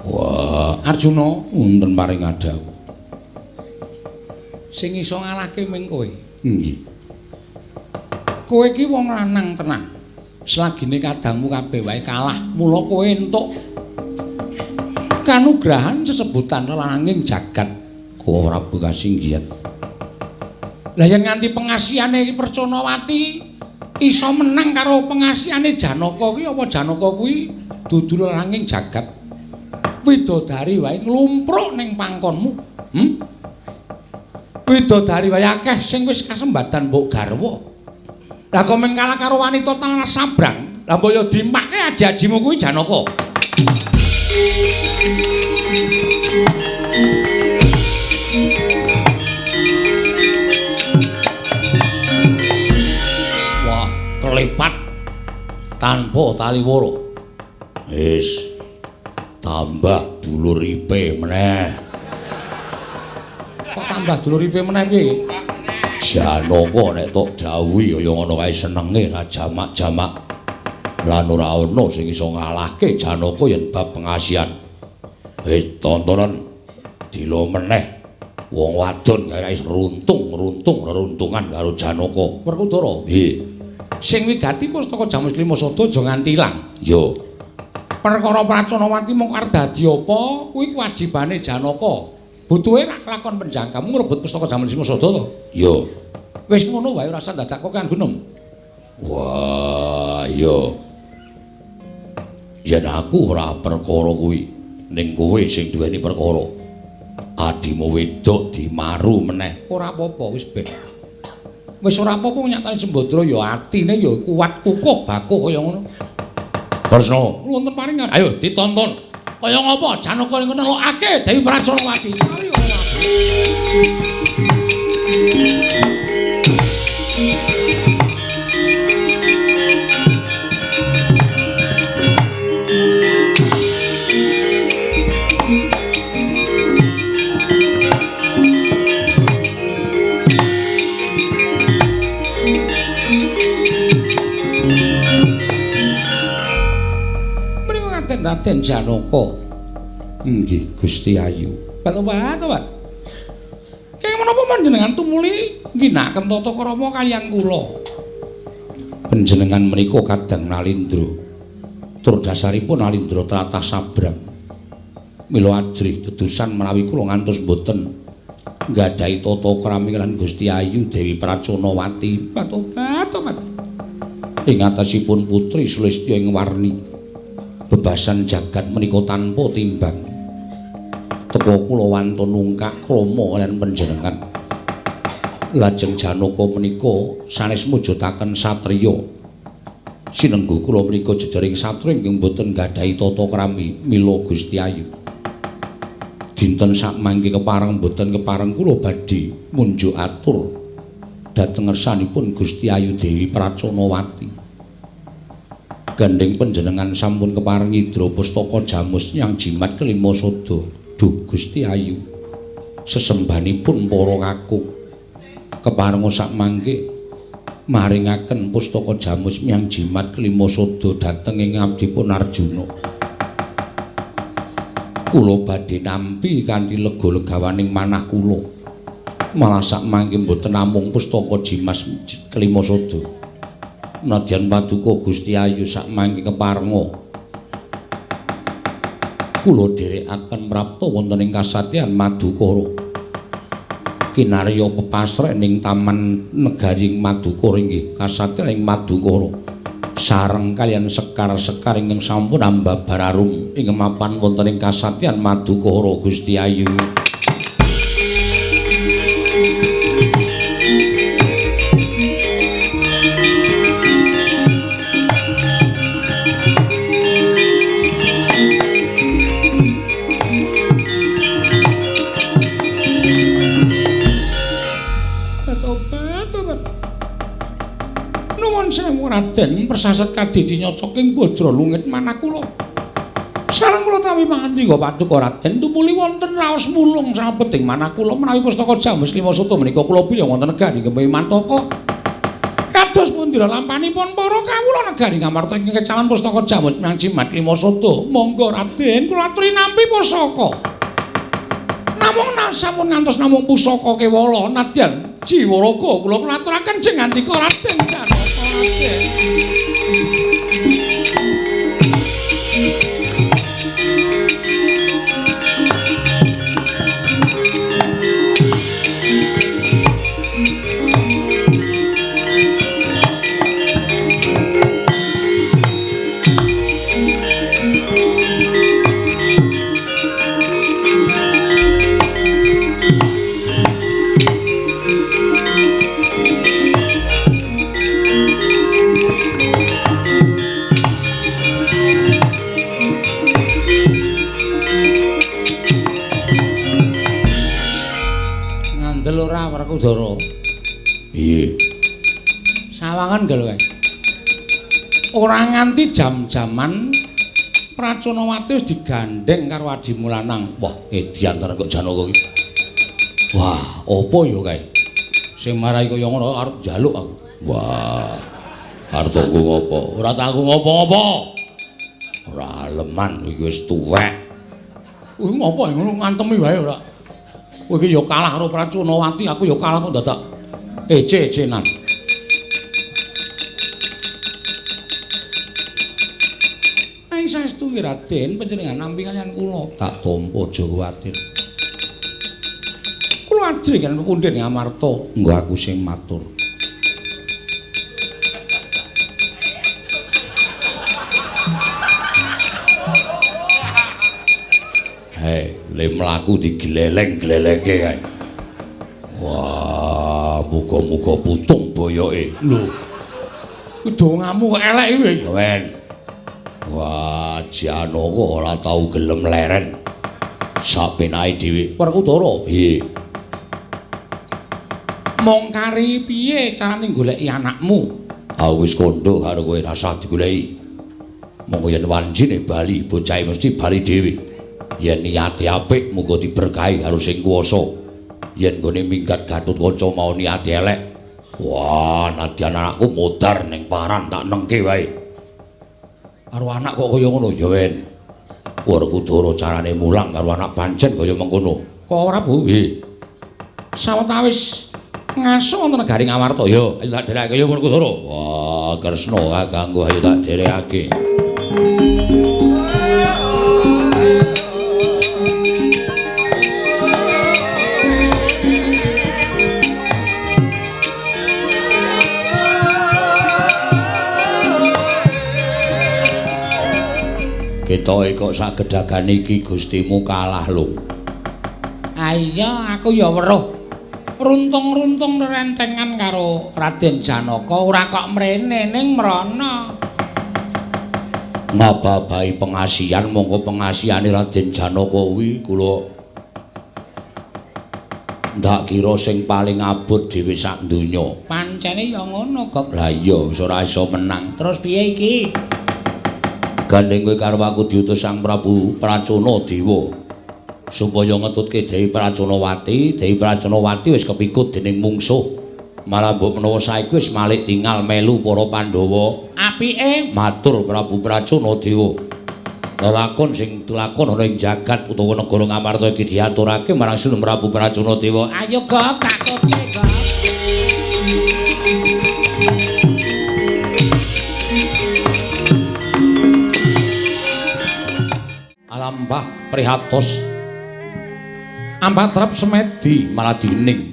Wah, Arjuna wonten paring dawuh. Sing iso ngalahke ming kowe. Nggih. Kowe iki wong lanang tenan. Selagine kadangmu kabeh wae kalah, mula kowe entuk kanugrahan sesebutan lananging jagat. Kowe Prabu kasinggihan. Lah yen nganti pengasihane iki Percanawati iso menang karo pengasihane Janaka kuwi, apa Janaka kuwi dudu lananging jagat? Widodari wae nglumpruk ning pangkonmu. Widodari wae akeh sing wis kasembadan mbok garwa. Lah kok mung kalah karo wanita tanah sabrang, lah mbok ya dimpake aji-ajimu kuwi Janaka. Wah, kelepat tanpa taliwara. Wis tambah dulur ipe meneh. Kok tambah dulur ipe meneh piye? Janaka nek tok dawuhi kaya ngono kae senenge ra jamak-jamak. Lan ora ana sing iso ngalahke Janaka yen bab pengasihan. Wis tontonan dilo meneh wong wadon kae wis runtung-runtung reruntungan karo Janaka. Werkudara. Nggih. Sing wigati pustaka Jamus Lima Sada aja nganti ilang. Yo. Perkara Pracanawati mung arep dadi apa kuwi kewajibane Janaka. Butuhe rak kelakon penjangkamu ngrebut pustaka Jamus Lima Sada to? Yo. Wis ngono wae ora usah dadak kok kan gunem. Wah, yo. Yen aku ora perkara kuwi, ning kowe sing duweni perkara. Adimu wedok dimaru meneh. Ora apa-apa wis ben. Wis ora apa-apa nyatane Sembadra ya atine ya kuat kukuh bakuh kaya ngono. Kresna, wonten paring. Ayo ditonton. Kaya ngapa Janaka ning nelokake Dewi Pracanawati. Ayo. Raden Janaka. Nggih, Gusti Ayu. Bapak. Kenging menapa panjenengan tumuli ngginakaken tata krama kaliyan kula? Panjenengan menika kadang Nalindra. Tur dasaripun Nalindra tlatah sabrang. Mila ajrih dedusan menawi kula ngantos mboten nggadahi tata krami lan Gusti Ayu Dewi Pracanawati. Bapak. Ing atasipun putri Sulistya ing warni bebasan jagat menika tanpa timbang. Teka kula wantun nungkak krama kaliyan panjenengan. Lajeng Janaka menika sanes mujudaken satriya. Sinengguh kula menika jejering satriya ingkang boten nggadahi tata krami mila Gusti Ayu. Dinten sakmangke kepareng boten kepareng kula badhe munjuk atur dhateng ngersanipun Gusti Ayu Dewi Pracanawati. Gandeng panjenengan sampun kepareng ngidra pustaka jamus nyang jimat kelima sada. Duh Gusti Ayu, sesembahanipun para kakung kepareng sakmangke maringaken pustaka jamus nyang jimat kelima sada dhateng ing abdipun Arjuna. Kula badhe nampi kanthi lega-legawaning manah kula. Malah sakmangke mboten namung pustaka jimas kelima sada. Nadyan paduka Gusti Ayu sakmangke keparenga kula dherekaken prapta wonten ing kasatyan Madukara. Kinarya pepasrek ning taman negari Madukara inggih kasatyan ing Madukara. Sareng kaliyan sekar-sekar ingkang sampun ambabar arum ing mapan wonten ing kasatyan Madukara Gusti Ayu. Nuwun sewu Raden, persasat kadidi nyocoking bodra lungit manah kula. Kula tawi pangandika paduka Raden tumuli wonten raos mulung salebeting manah kula menawi pustaka Jamus Lima Sata menika kula biyang wonten negari Mantaka. Kados pundi lampanipun para kawula negari Ngamarta ingkang kecawan pustaka Jamus menyang Jimat Lima Sata. Monggo Raden kula aturi nampi pusaka. Namung sampun ngantos namung pusaka kewala nadyan jiwa raga kula aturaken jeng ngandika Raden Janaka Raden. Werkudara. Piye? Sawangan gak lho kae. Ora nganti jam-jaman Praconawati wis digandheng karo adimu lanang. Wah, edian tenan kok Janaka iki. Wah, apa ya kae? Sing marai kaya ngono arep njaluk aku. Wah. Arep tanggung apa? Ora tanggung apa-apa. Ora aleman iki wis tuwek. Kuwi ngopo ngono ngantemi wae ora. Kowe iki ya kalah karo Praconawati, aku ya kalah kok dadak ece-ecenan. Aing saestu nggih Raden, panjenengan nampi kaliyan kula. Tak tampa aja kuwatir. Kula ajri kan pepundhen Ngamarta, nggo aku sing matur. Hei, le mlaku digleleng-glelengke kae. Wah, muga-muga putung boyoke. Lho. Kuwi dongamu kok elek kuwi. Wen. Wah, Janaka ora tau gelem leren. Sapenake dhewe. Werkudara. Piye? Mong kari piye carane goleki anakmu? Aku wis kandha karo kowe rasah digoleki. Monggo yen wanjine bali, bocahe mesti bali dhewe. Yen niate apik muga diberkahi karo sing kuwasa. Yen nggone minggat Gatotkaca mau niate elek, wah nadyan anakku modar ning paran tak nengke wae. Karo anak kok kaya ngono ya wen. Werkudara carane mulang karo anak pancen kaya mengkono. Kok ora Bu? Nggih. Sawetawis ngaso wonten negari Ngamarta ya, ayo tak derekake ya Werkudara. Wah, Kresna kakangku ayo tak derekake. Ketoke kok sak gedagan iki Gustimu kalah lho. Ha iya, aku ya weruh. Runtung-runtung rentengan karo Raden Janaka ora kok mrene ning mrana. Ngababahi pengasihan mongko pengasihane Raden Janaka kuwi kula ndak kira sing paling abot dhewe sak donya. Pancene ya ngono, Gok. Lah iya wis ora iso menang. Terus piye iki? Gandeng kowe karo aku diutus Sang Prabu Pracona Dewa supaya ngetutke Dewi Praconawati. Dewi Praconawati wis kepikut dening mungsuh. Malah mbok menawa saiki wis malik tingal melu para Pandhawa. Apike matur Prabu Pracona Dewa. Lelakon sing dilakon ana ing jagat utawa negara Ngamarta iki diaturake marang Sunan Prabu Pracona Dewa. Ayo Gok, takutke Gok. Alampah prihatos ampatrap semedi maladining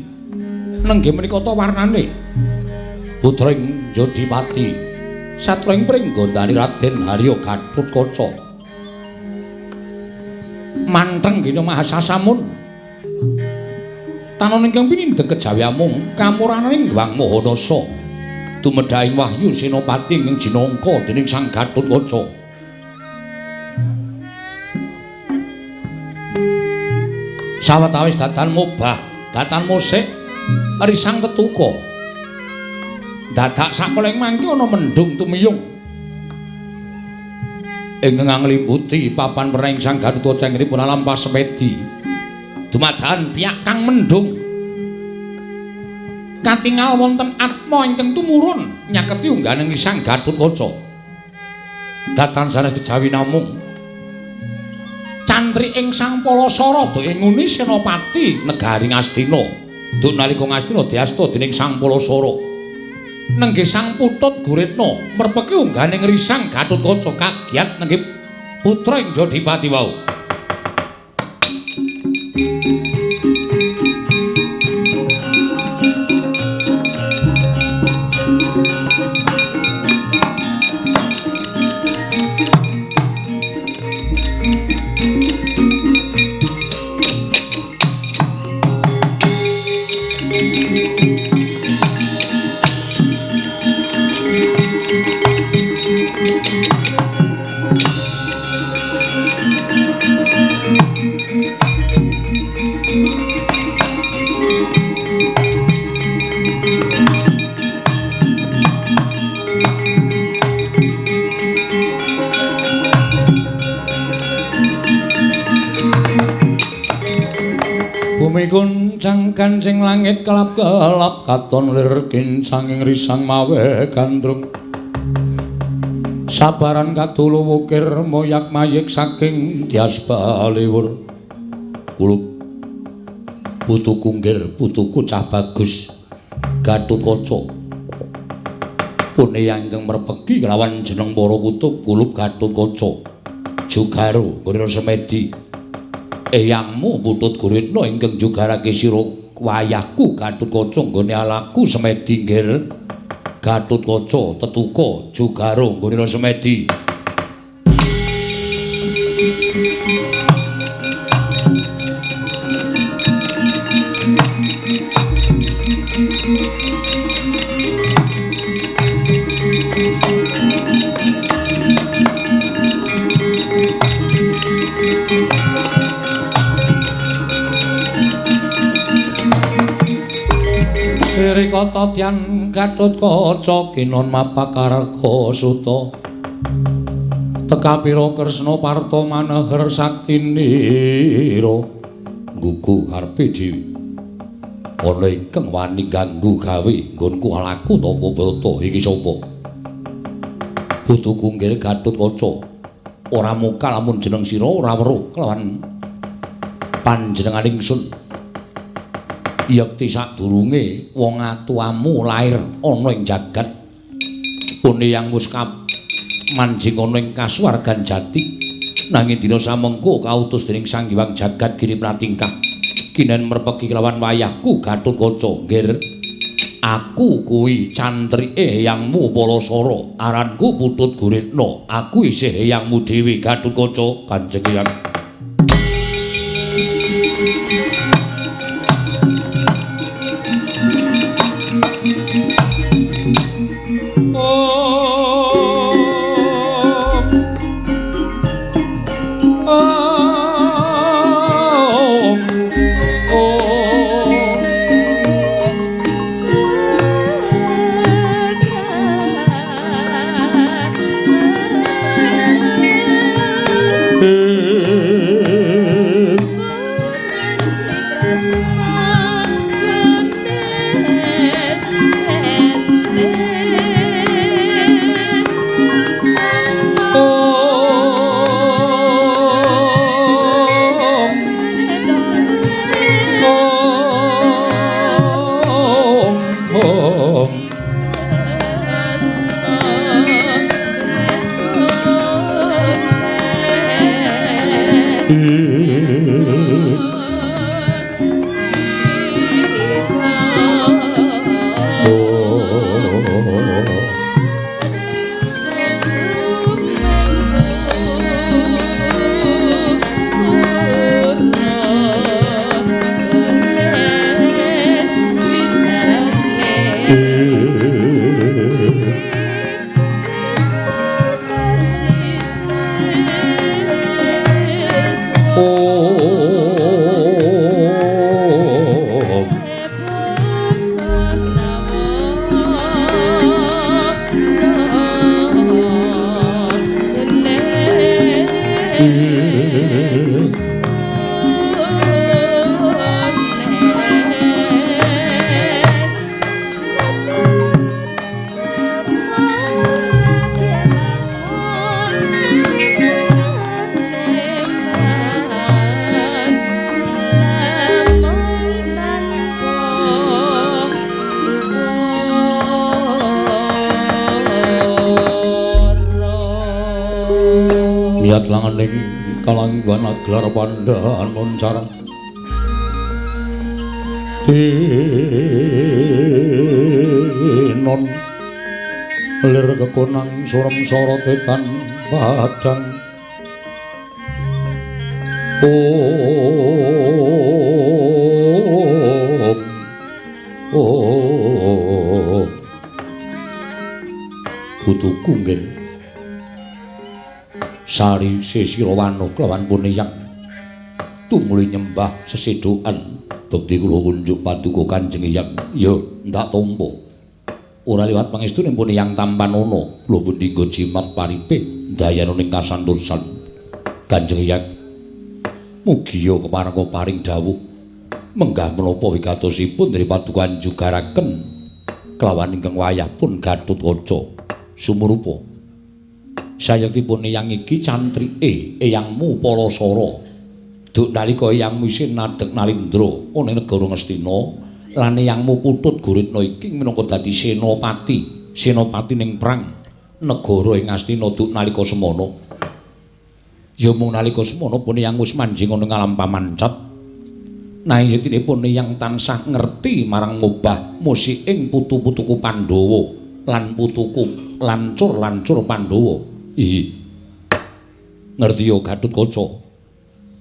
nenggih menika ta warnane putra ing Jodipati satring pringgondani Raden Harya Gatotkaca manteng gina mahasasamun tanon ingkang pinindheng kejawi amung kamuraning Hyang Mahanasa tumedhahing wahyu senopati ing jinangka dening Sang Gatotkaca. Sawetawis datan mobah, datan musik risang tetuka. Dadak sakeleng mangke ana mendung tumiyung. Ingkang nglimputi papan perang Sang Gatotkaca ingkang alam pasemedi. Dumadakan piyak kang mendhung. Katingal wonten atma ingkang tumurun nyaketi ungganing Sang Gatotkaca. Datan sanes kejawi namung cantri ing Sang Palasara nguni senopati negari Ngastina. Duk nalika Ngastina diasta dening Sang Palasara. Nenggih Sang Putut Guritna merpeki ungganing Risang Gatotkaca kagiat nenggih putra ing Jodipati wau. Goncang kancing langit kelap-kelap katon lir kincanging risang mawe gandrung sabaran kadulu wukir moyak mayik saking tias baliwur kulup putuku nggir putuku cah bagus Gatotkaca pune ingkang merpeki kelawan jeneng para kutub kulup Gatotkaca jugaro nggone semedi eyangmu Putut Guritna ingkang jugarake sira wayahku Gatotkaca nggone alaku semedi nggir Gatotkaca tetuka jugaro nggone semedi. Rikata tyan Gatotkaca kinon mapakarga suta tekapira Kresna parta maneher saktinira nggugu karepe dhewe ana ingkang wani ganggu gawe nggonku alaku tapa brata iki sapa putuku nggih Gatotkaca ora muka lamun jeneng sira ora weruh kelawan panjenengan ingsun. Yekti sadurunge wong atuamu lair ana ing jagat pune yang wis manjing ana ing kasuwargan jati nanging dina samengko kautus dening Sang Hyang Jagat Giri Pratingkah kinen merpeki kelawan wayahku Gatotkaca nggir aku kuwi cantrike eyangmu Palasara aranku Putut Guritna aku isih eyangmu dhewe Gatotkaca Kanjeng Eyang. Miyat langening kalanggan aglar pandhan moncar tinon lir kekonang surem sorote tan padang. Om om putuku nggih sari sisira wanuh kelawan puniyang tumuli nyembah sesedokan bekti kula kunjuk paduka Kanjeng Hyang. Ya ndak tampa ora liwat pangestune puniyang tampanana kula pundi nggo jimat paripe ndayana ning kasantosan Kanjeng Hyang. Mugia keparengga paring dawuh menggah menapa wigatosipun dari paduka njugaraken kelawan ingkang wayah pun Gatotkaca sumurupa. Sayektipun eyang iki cantrike eyangmu Palasara. Duk nalika eyangmu isih nadhek Nalindra ana ing negara Ngastina lan eyangmu Putut Guritna iki minangka dadi senopati, senopati ning perang negara ing Ngastina duk nalika semana. Ya mung nalika semana pun eyang wis manjing ana ing alam pamancat. Nanging yetinipun eyang tansah ngerti marang ngobah musiking putu-putuku Pandhawa lan putuku lancur-lancur Pandhawa. Ih. Ngerti ya Gatotkaca.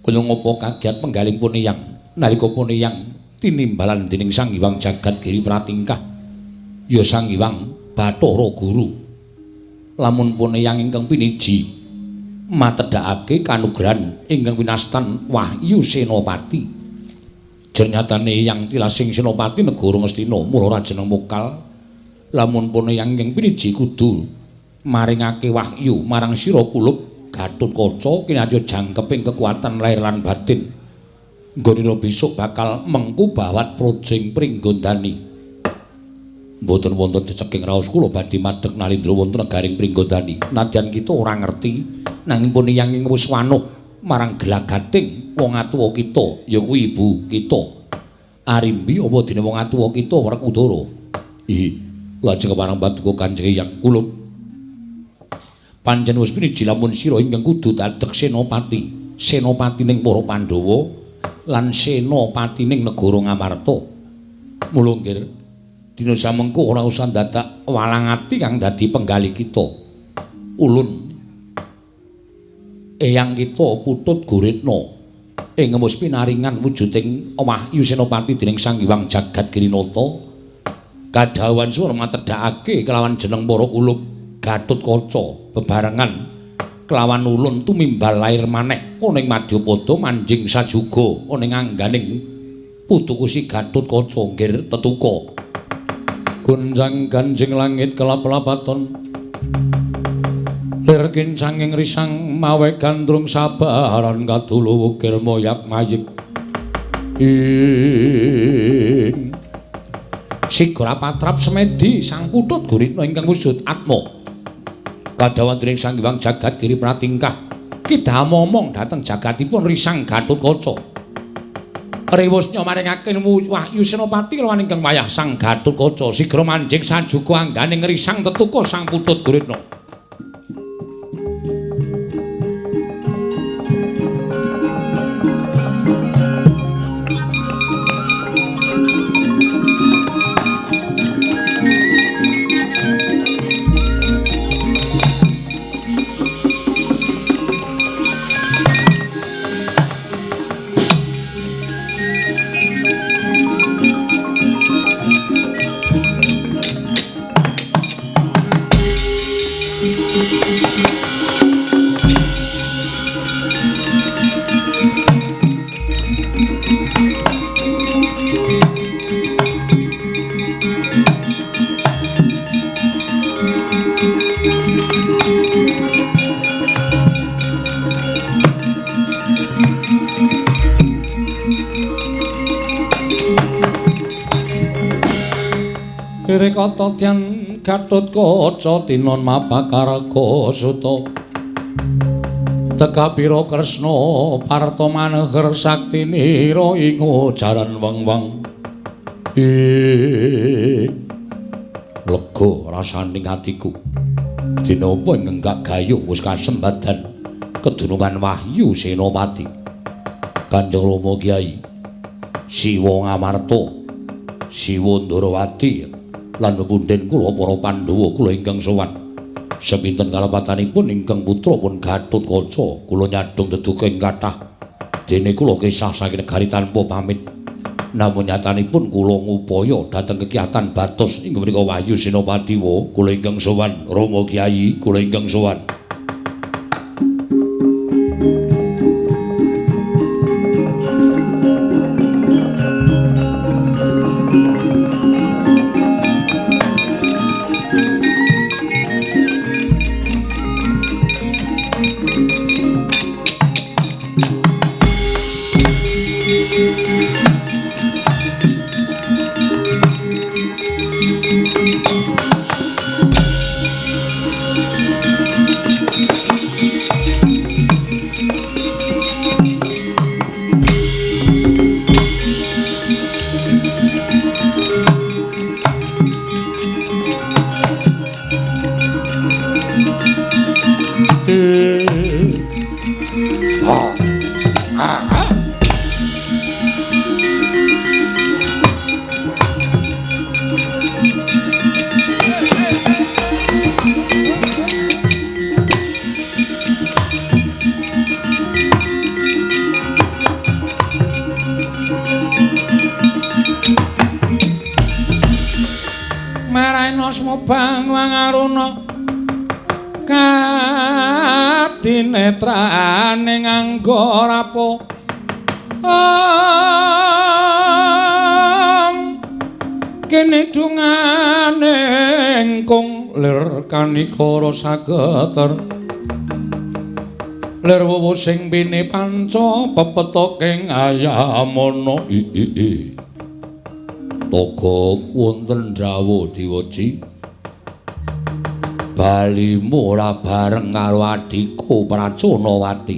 Kaya ngapa kagiat penggaling pun eyang nalika pun eyang tinimbalan dening Sang Hyang Jagat Giri Pratingkah. Ya Sang Hyang Bathara Guru. Lamun pun eyang ingkang piniji matedhakake kanugrahan ingkang winastan Wahyu Senopati. Jernyatane yang tilasing Senopati negara Ngastina mula ora jeneng mokal. Lamun pun yang ingkang piniji kudu maringake wahyu marang sira kulup Gatotkaca kinarya jangkeping kekuatan lahir lan batin. Nggonira besok bakal mengku bawat projeng Pringgondani. Mboten wonten ceceking raos kula badhe madhek Nalindra wonten negaring Pringgondani. Nadyan kita ora ngerti nanging pun yang ing wis wanuh marang gelagating wong atuwa kita ya kuwi ibu kita Arimbi apa dene wong atuwa kita Werkudara. Ih, lajeng kepareng paduka Kanjeng Hyang kulup pancen wis piniji lamun sira ingkang kudu dadek senopati, senopati ning para Pandhawa lan senopati ning negara Ngamarta. Mula nggih dina samengko ora usah dadak walang ati kang dadi penggalih kita. Ulun eyang kita Putut Guritna ing wis pinaringan wujuding wahyu senopati dening Sang Hyang Jagat Girinata kadhawuhan swara matedhakake kelawan jeneng para kulup Gatotkaca bebarengan kelawan ulun tumimbal lair maneh ana ing Madyapada manjing sajuga ana ing angganing putuku si Gatotkaca nggir tetuka. Gonjang ganjing langit kelap-lapaton lir kincanging risang mawe gandrung sabaran kadulu wukir moyak mayik. Ing sigra patrap semedi sang Putut Guritna ingkang wujud atma kadhawan dening Sang Hyang Jagat Giri Pratingkah kidha momong dhateng jagatipun risang Gatotkaca. Rewusnya maringake wahyu senopati lawan ingkang wayah sang Gatotkaca sigra manjing sajuga angganing risang tetuka sang Putut Guritna. Kata tyan Gatotkaca tinon mabakarga suta tekapira Kresna parta maneher saktinira ing ujaran weng-weng. Lega rasaning atiku dina apa ing enggak gayuh wis kasembadan Kedunungan Wahyu Senopati. Kanjeng Rama Kyai Siwa Ngamarta, Siwa Ndarawati lan pepundhen kula para Pandhawa kula ingkang sowan. Sepinten kalepatanipun ingkang putra pun Gatotkaca kula nyadhong deduka ing kathah. Dene kula kesah saking negari tanpa pamit. Namun nyatanipun kula ngupaya dhateng kegiatan batos inggih menika Wahyu Senopati wa kula ingkang sowan. Rama Kyai kula ingkang sowan. Kadinetrane nganggo rapo kene dungane engkung lir kanikara sageter lir wuwu sing pini panca pepetoking ayamana. Togok wonten dawuh diwaji balimu ora bareng karo adhiku Pracanawati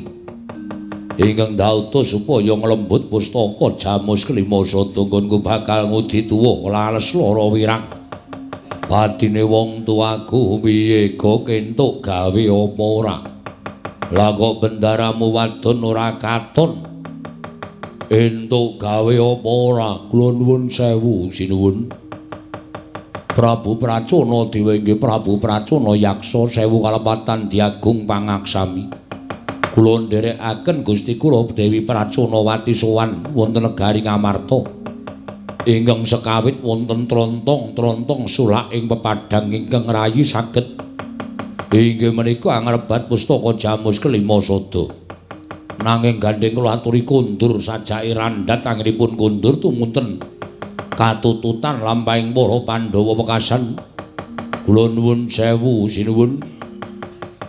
ingkang dautus supaya nglembut pustaka Jamus Kelima Sada nggonku bakal ngudi tuwa lales lara wirang. Batine wong tuaku piye go entuk gawe apa ora? Lah kok bendaramu wadon ora katon entuk gawe apa ora? Kula nuwun sewu sinuwun. Prabu Pracona dewa inggih Prabu Pracona yaksa sewu kalepatan diagung pangaksami. Kula nderekaken Gusti kula Dewi Pracanawati sowan wonten negari Ngamarta. Ingkang sekawit wonten trontong-trontong sulak ing pepadang ingkang rayi saged. Inggih menika angrebat pustaka Jamus Kelima Sada. Nanging gandheng kula aturi kondur sajake randhat anggenipun kondur tumunten katututan lampahing para Pandhawa wekasan. Kula nuwun sewu sinuwun.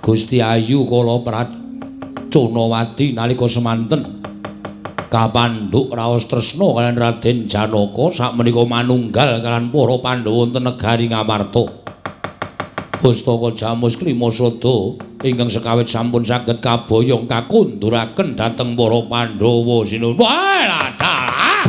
Gusti Ayu kala Pracanawati nalika semanten kapandhuk raos tresna kaliyan Raden Janaka sakmenika manunggal kaliyan para Pandhawa wonten negari Ngamarta. Pustaka Jamus Kelima Sada ingkang sekawit sampun saged kaboyong kakunduraken dhateng para Pandhawa sinuwun. Wah, dalah.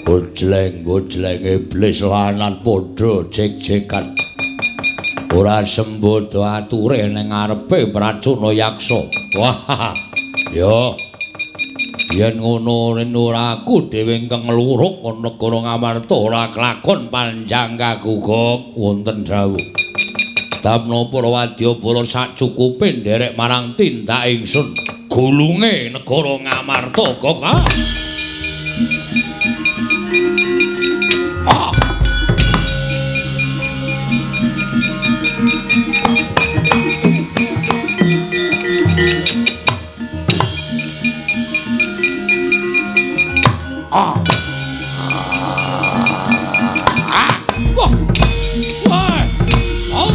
Gojleng-gojleng iblis lanang padha jek-jekan. Ora sembodo ature ning ngarepe Pracona Yaksa. Wah, yo. Yen ngono ora aku dhewe ingkang ngluruk ana negara Ngamarta ora kelakon panjang kaguguk wonten dawuh. Damna para wadyabala sacukupe nderek marang tindak ingsun. Gulunge negara Ngamarta kok. Ah. Ah. Ah. Wah. Wah. Oh.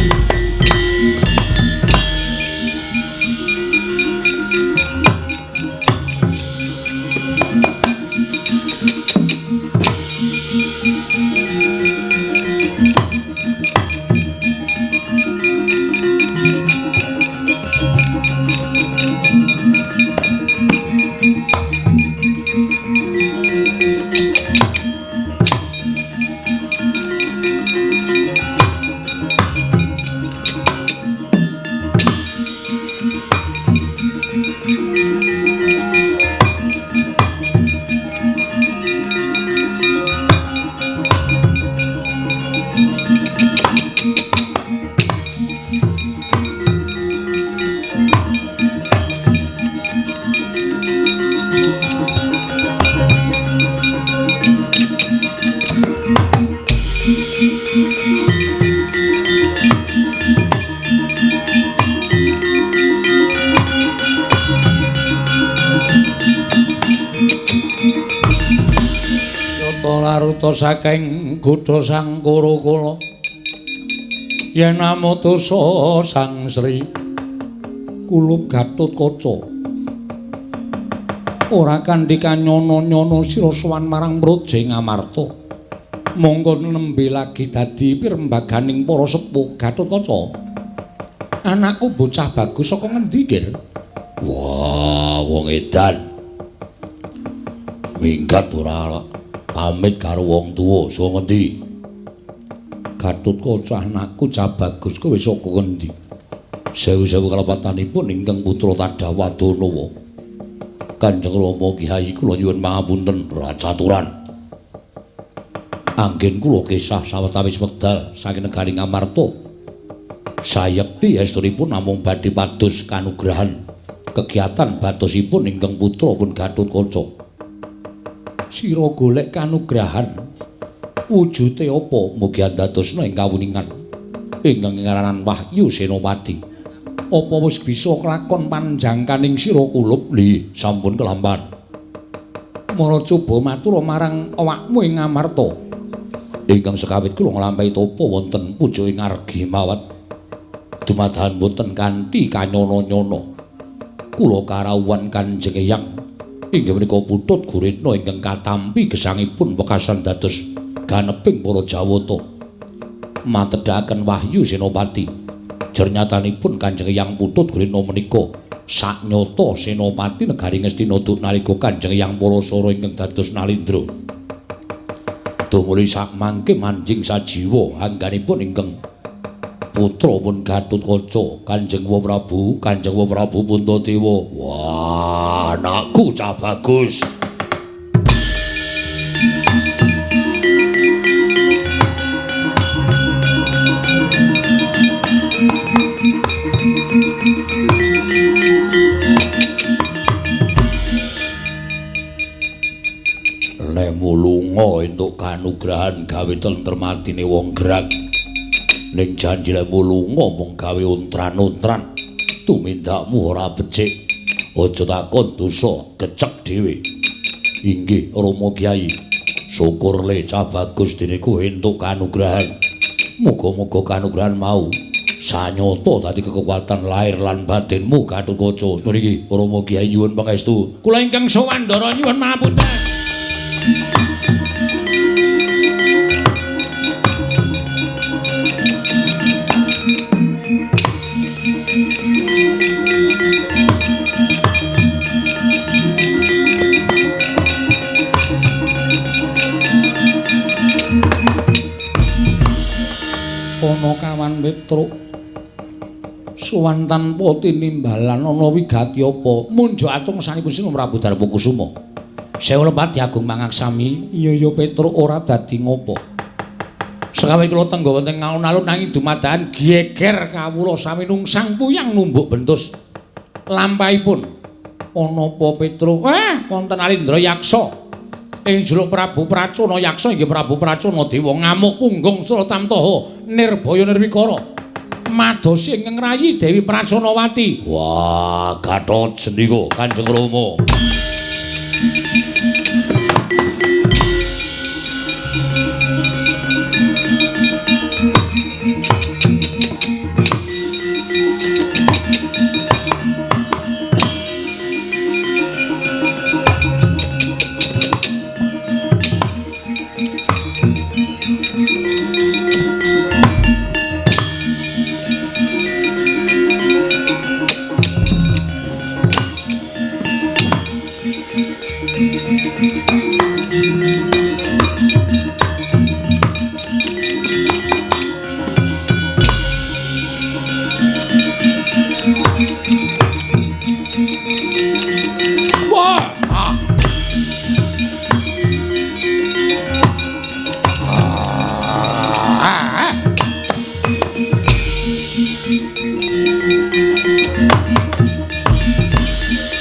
Laruta saking gudha Sang Kura-kula yen amutusa Sang Sri kulup Gatotkaca ora kanthi kanyono-nyono sira sowan marang Praja ing Amarta mongko nembe lagi dadi pirembaganing para sepuh. Gatotkaca, anakku bocah bagus saka ngendi, Gir? Wah, wong edan minggat ora pamit karo wong tuwa saka ngendi? Gatotkaca, anakku cah bagus kowe saka ngendi? Sewu-sewu kalepatanipun ingkang putra Tadawadanawa. Kanjeng Rama Kyai kula nyuwun pangapunten racaturan. Anggen kula kesah sawetawis wekdal saking negari Ngamarta. Sayekti estunipun namung badhe pados kanugrahan kegiatan batosipun ingkang putra pun Gatotkaca. Sira golek kanugrahan wujute apa? Mugi andadosna ing kawuningan ingkang ngaranan Wahyu Senopati. Apa wis bisa kelakon panjangkaning sira kulup? Li, sampun kelampan. Mara coba matur marang awakmu ing Ngamarta. Ingkang sekawit kula nglampahi tapa wonten puja ing Argi Mawat. Dumadahan boten kanthi kanyono-nyono. Kula karawuhan Kanjeng Eyang inggih menika putut guritna ingkang katampi gesangipun wekasan dados ganeping para Jawata. Matedhaken Wahyu Senopati. Jernyatanipun Kanjeng Eyang Putut Guritna menika saknyata Senopati negari Ngastina nalika Kanjeng Eyang Parasara ingkang dados Nalindra. Tumuli sakmangke manjing sajiwa angganipun ingkang putra pun Gatotkaca Kanjeng Prabu, Kanjeng Prabu Puntadewa. Wah, anakku cah bagus. Lemu lunga entuk kanugrahan gawe tentrem atine wong gerak. Ning janji lemu lunga mung gawe ontran-ontran, tumindakmu ora becik. Aja takon dosa kecek dhewe. Inggih Rama Kyai, syukur le cah bagus dene kowe entuk kanugrahan. Muga-muga kanugrahan mau sanyata dadi kekuatan lahir lan batinmu Gatotkaca. Niki Rama Kyai nyuwun pangestu. Kula ingkang sowan ndara nyuwun pangapunten. Ana kawan Petruk sowan tanpa tinimbalan ana wigati apa? Munjuk atung sanipun Sri Prabu Darmakusuma. Sewu lepat Agung mangaksami. Iya ya Petruk ora dadi ngopo. Sekawe kula tengga wonten alun-alun nanging dumadakan geger kawula sami nungsang puyang numbuk bentus lampahipun. Ana apa Petruk? Wonten Alindra Yaksa. Ing juluk Prabu Pracona Yaksa inggih Prabu Pracona Dewa ngamuk punggung Suratamtaha nirbaya nirwikara madosi ingkang rayi Dewi Praconawati. Wah, Gatot sendika Kanjeng Rama.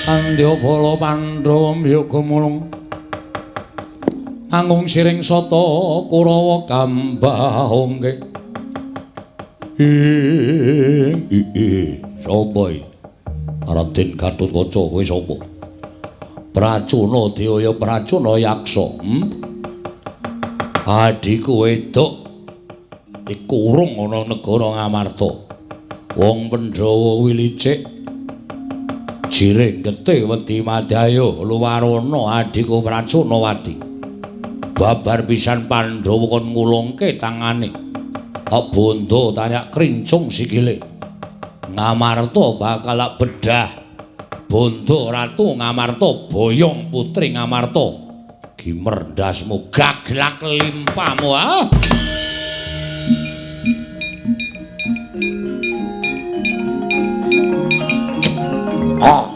Andya bala Pandhawa mbiyuga mulung. Angung siring sata Kurawa kambahongke. Ing sapa iki? Raden Gatotkaca kowe sapa? Pracuna Dyaya Pracuna Yaksa. Adhiku wedok dikurung ana negara Ngamarta. Wong Pandhawa kuwi licik. Jiring getih wedi madaya luwarana adhiku Pracunawati. Babar pisan Pandhawa kon ngulungke tangane. Bondo tayak krincung sikile. Ngamarta bakal bedah. Bondo Ratu Ngamarta boyong putri Ngamarta. Gimerdasmu gaglak limpamu ah. Ah.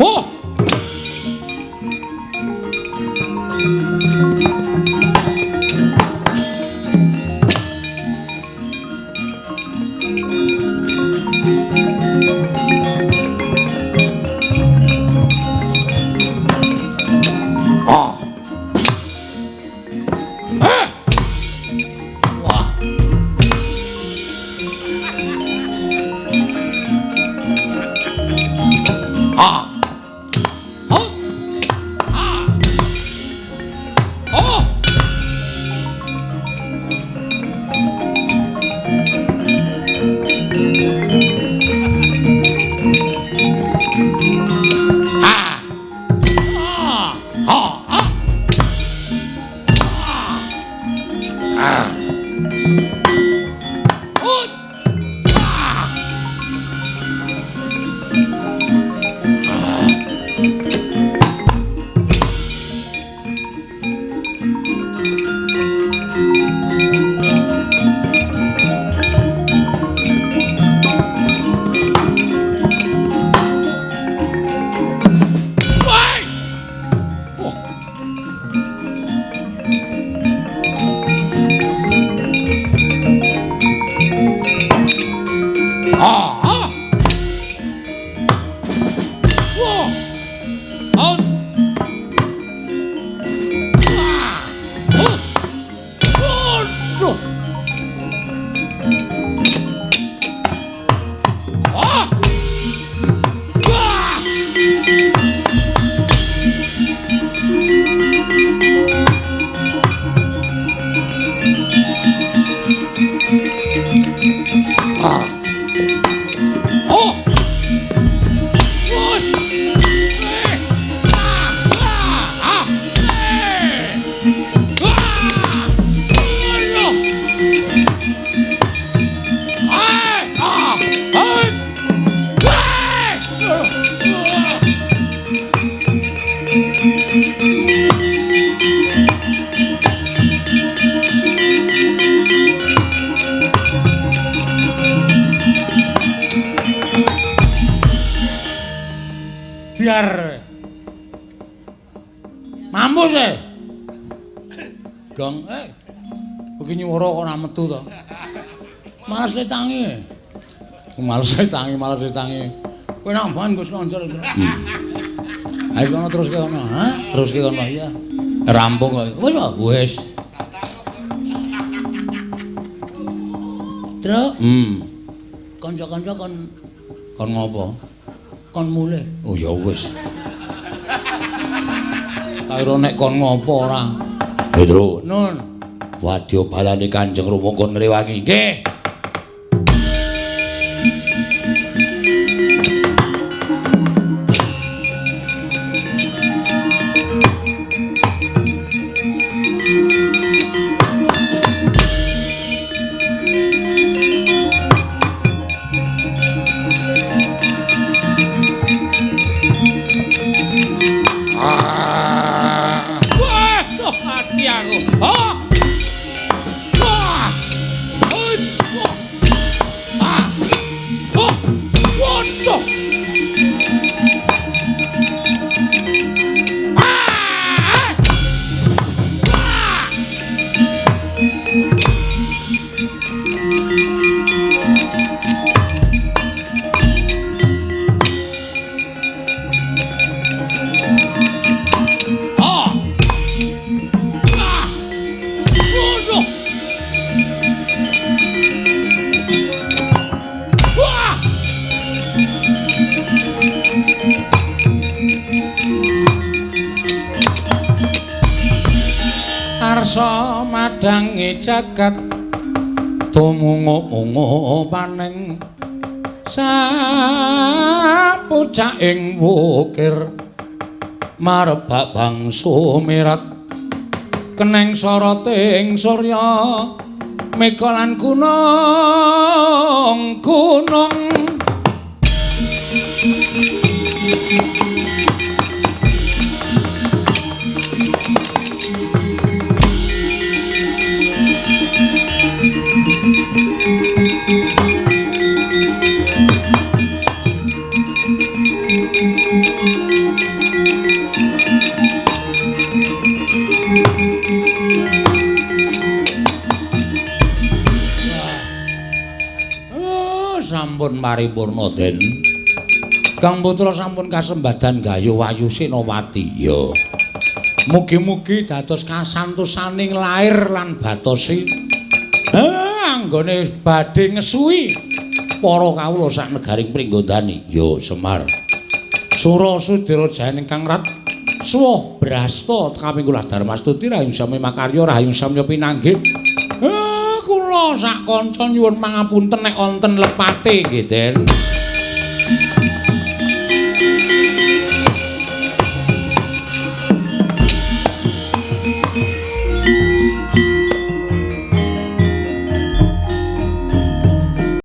Oh. Ah. Ah. Wah. Ah. Oh. Ah. Oh. Ah. Ah. Ah. Ah. Ah. Oh. Ah. Woi. Oh. Ah. Ah. Wah. Oh. Ah. Oh. Waduh. Ah. Wah. Ah. Oh. Wah. Eh. Ah. Ah. Ah. Eh. Ah. Aduh. Ah. Ah. Ah. Ah. Biar mampus e. Gong begini nyuwara kok ora metu to. Males tangi. Males tangi, males tangi. Kowe nambahan Gus Lonjor. Ayo kono terus ke kono, ha? Terus ke kono iya. Rampung kok. Wis kok, wis. Truk. Kanca-kanca kon ngopo? Kon mulih. Oh ya wis. Tak kira nek kon ngopo ora. Petro. Nun. Wadya balane Kanjeng Rama kon ngrewangi. Nggih. Wah, mati aku. Ah. Wah. Oi. Ngarsa madhangi jagat tumungu-mungu paning sapucaking wukir marebak bangsa mirat keneng soroting surya mega lan gunung gunung. Sampun paripurna Den. Kang putra sampun kasembadan gayuh Wayu Senowati. Ya. Mugi-mugi dados kasantosaning lair lan batosi. Anggone badhe ngesuwi para kawula sak negaring Pringgondani. Ya, Semar. Sura Sudira Jayan ingkang rat suwah brasta kaping kula Darmastuti rahayu sami makarya rahayu samya pinanggih. Kula sak kanca nyuwun pangapunten nek wonten lepate nggih Den.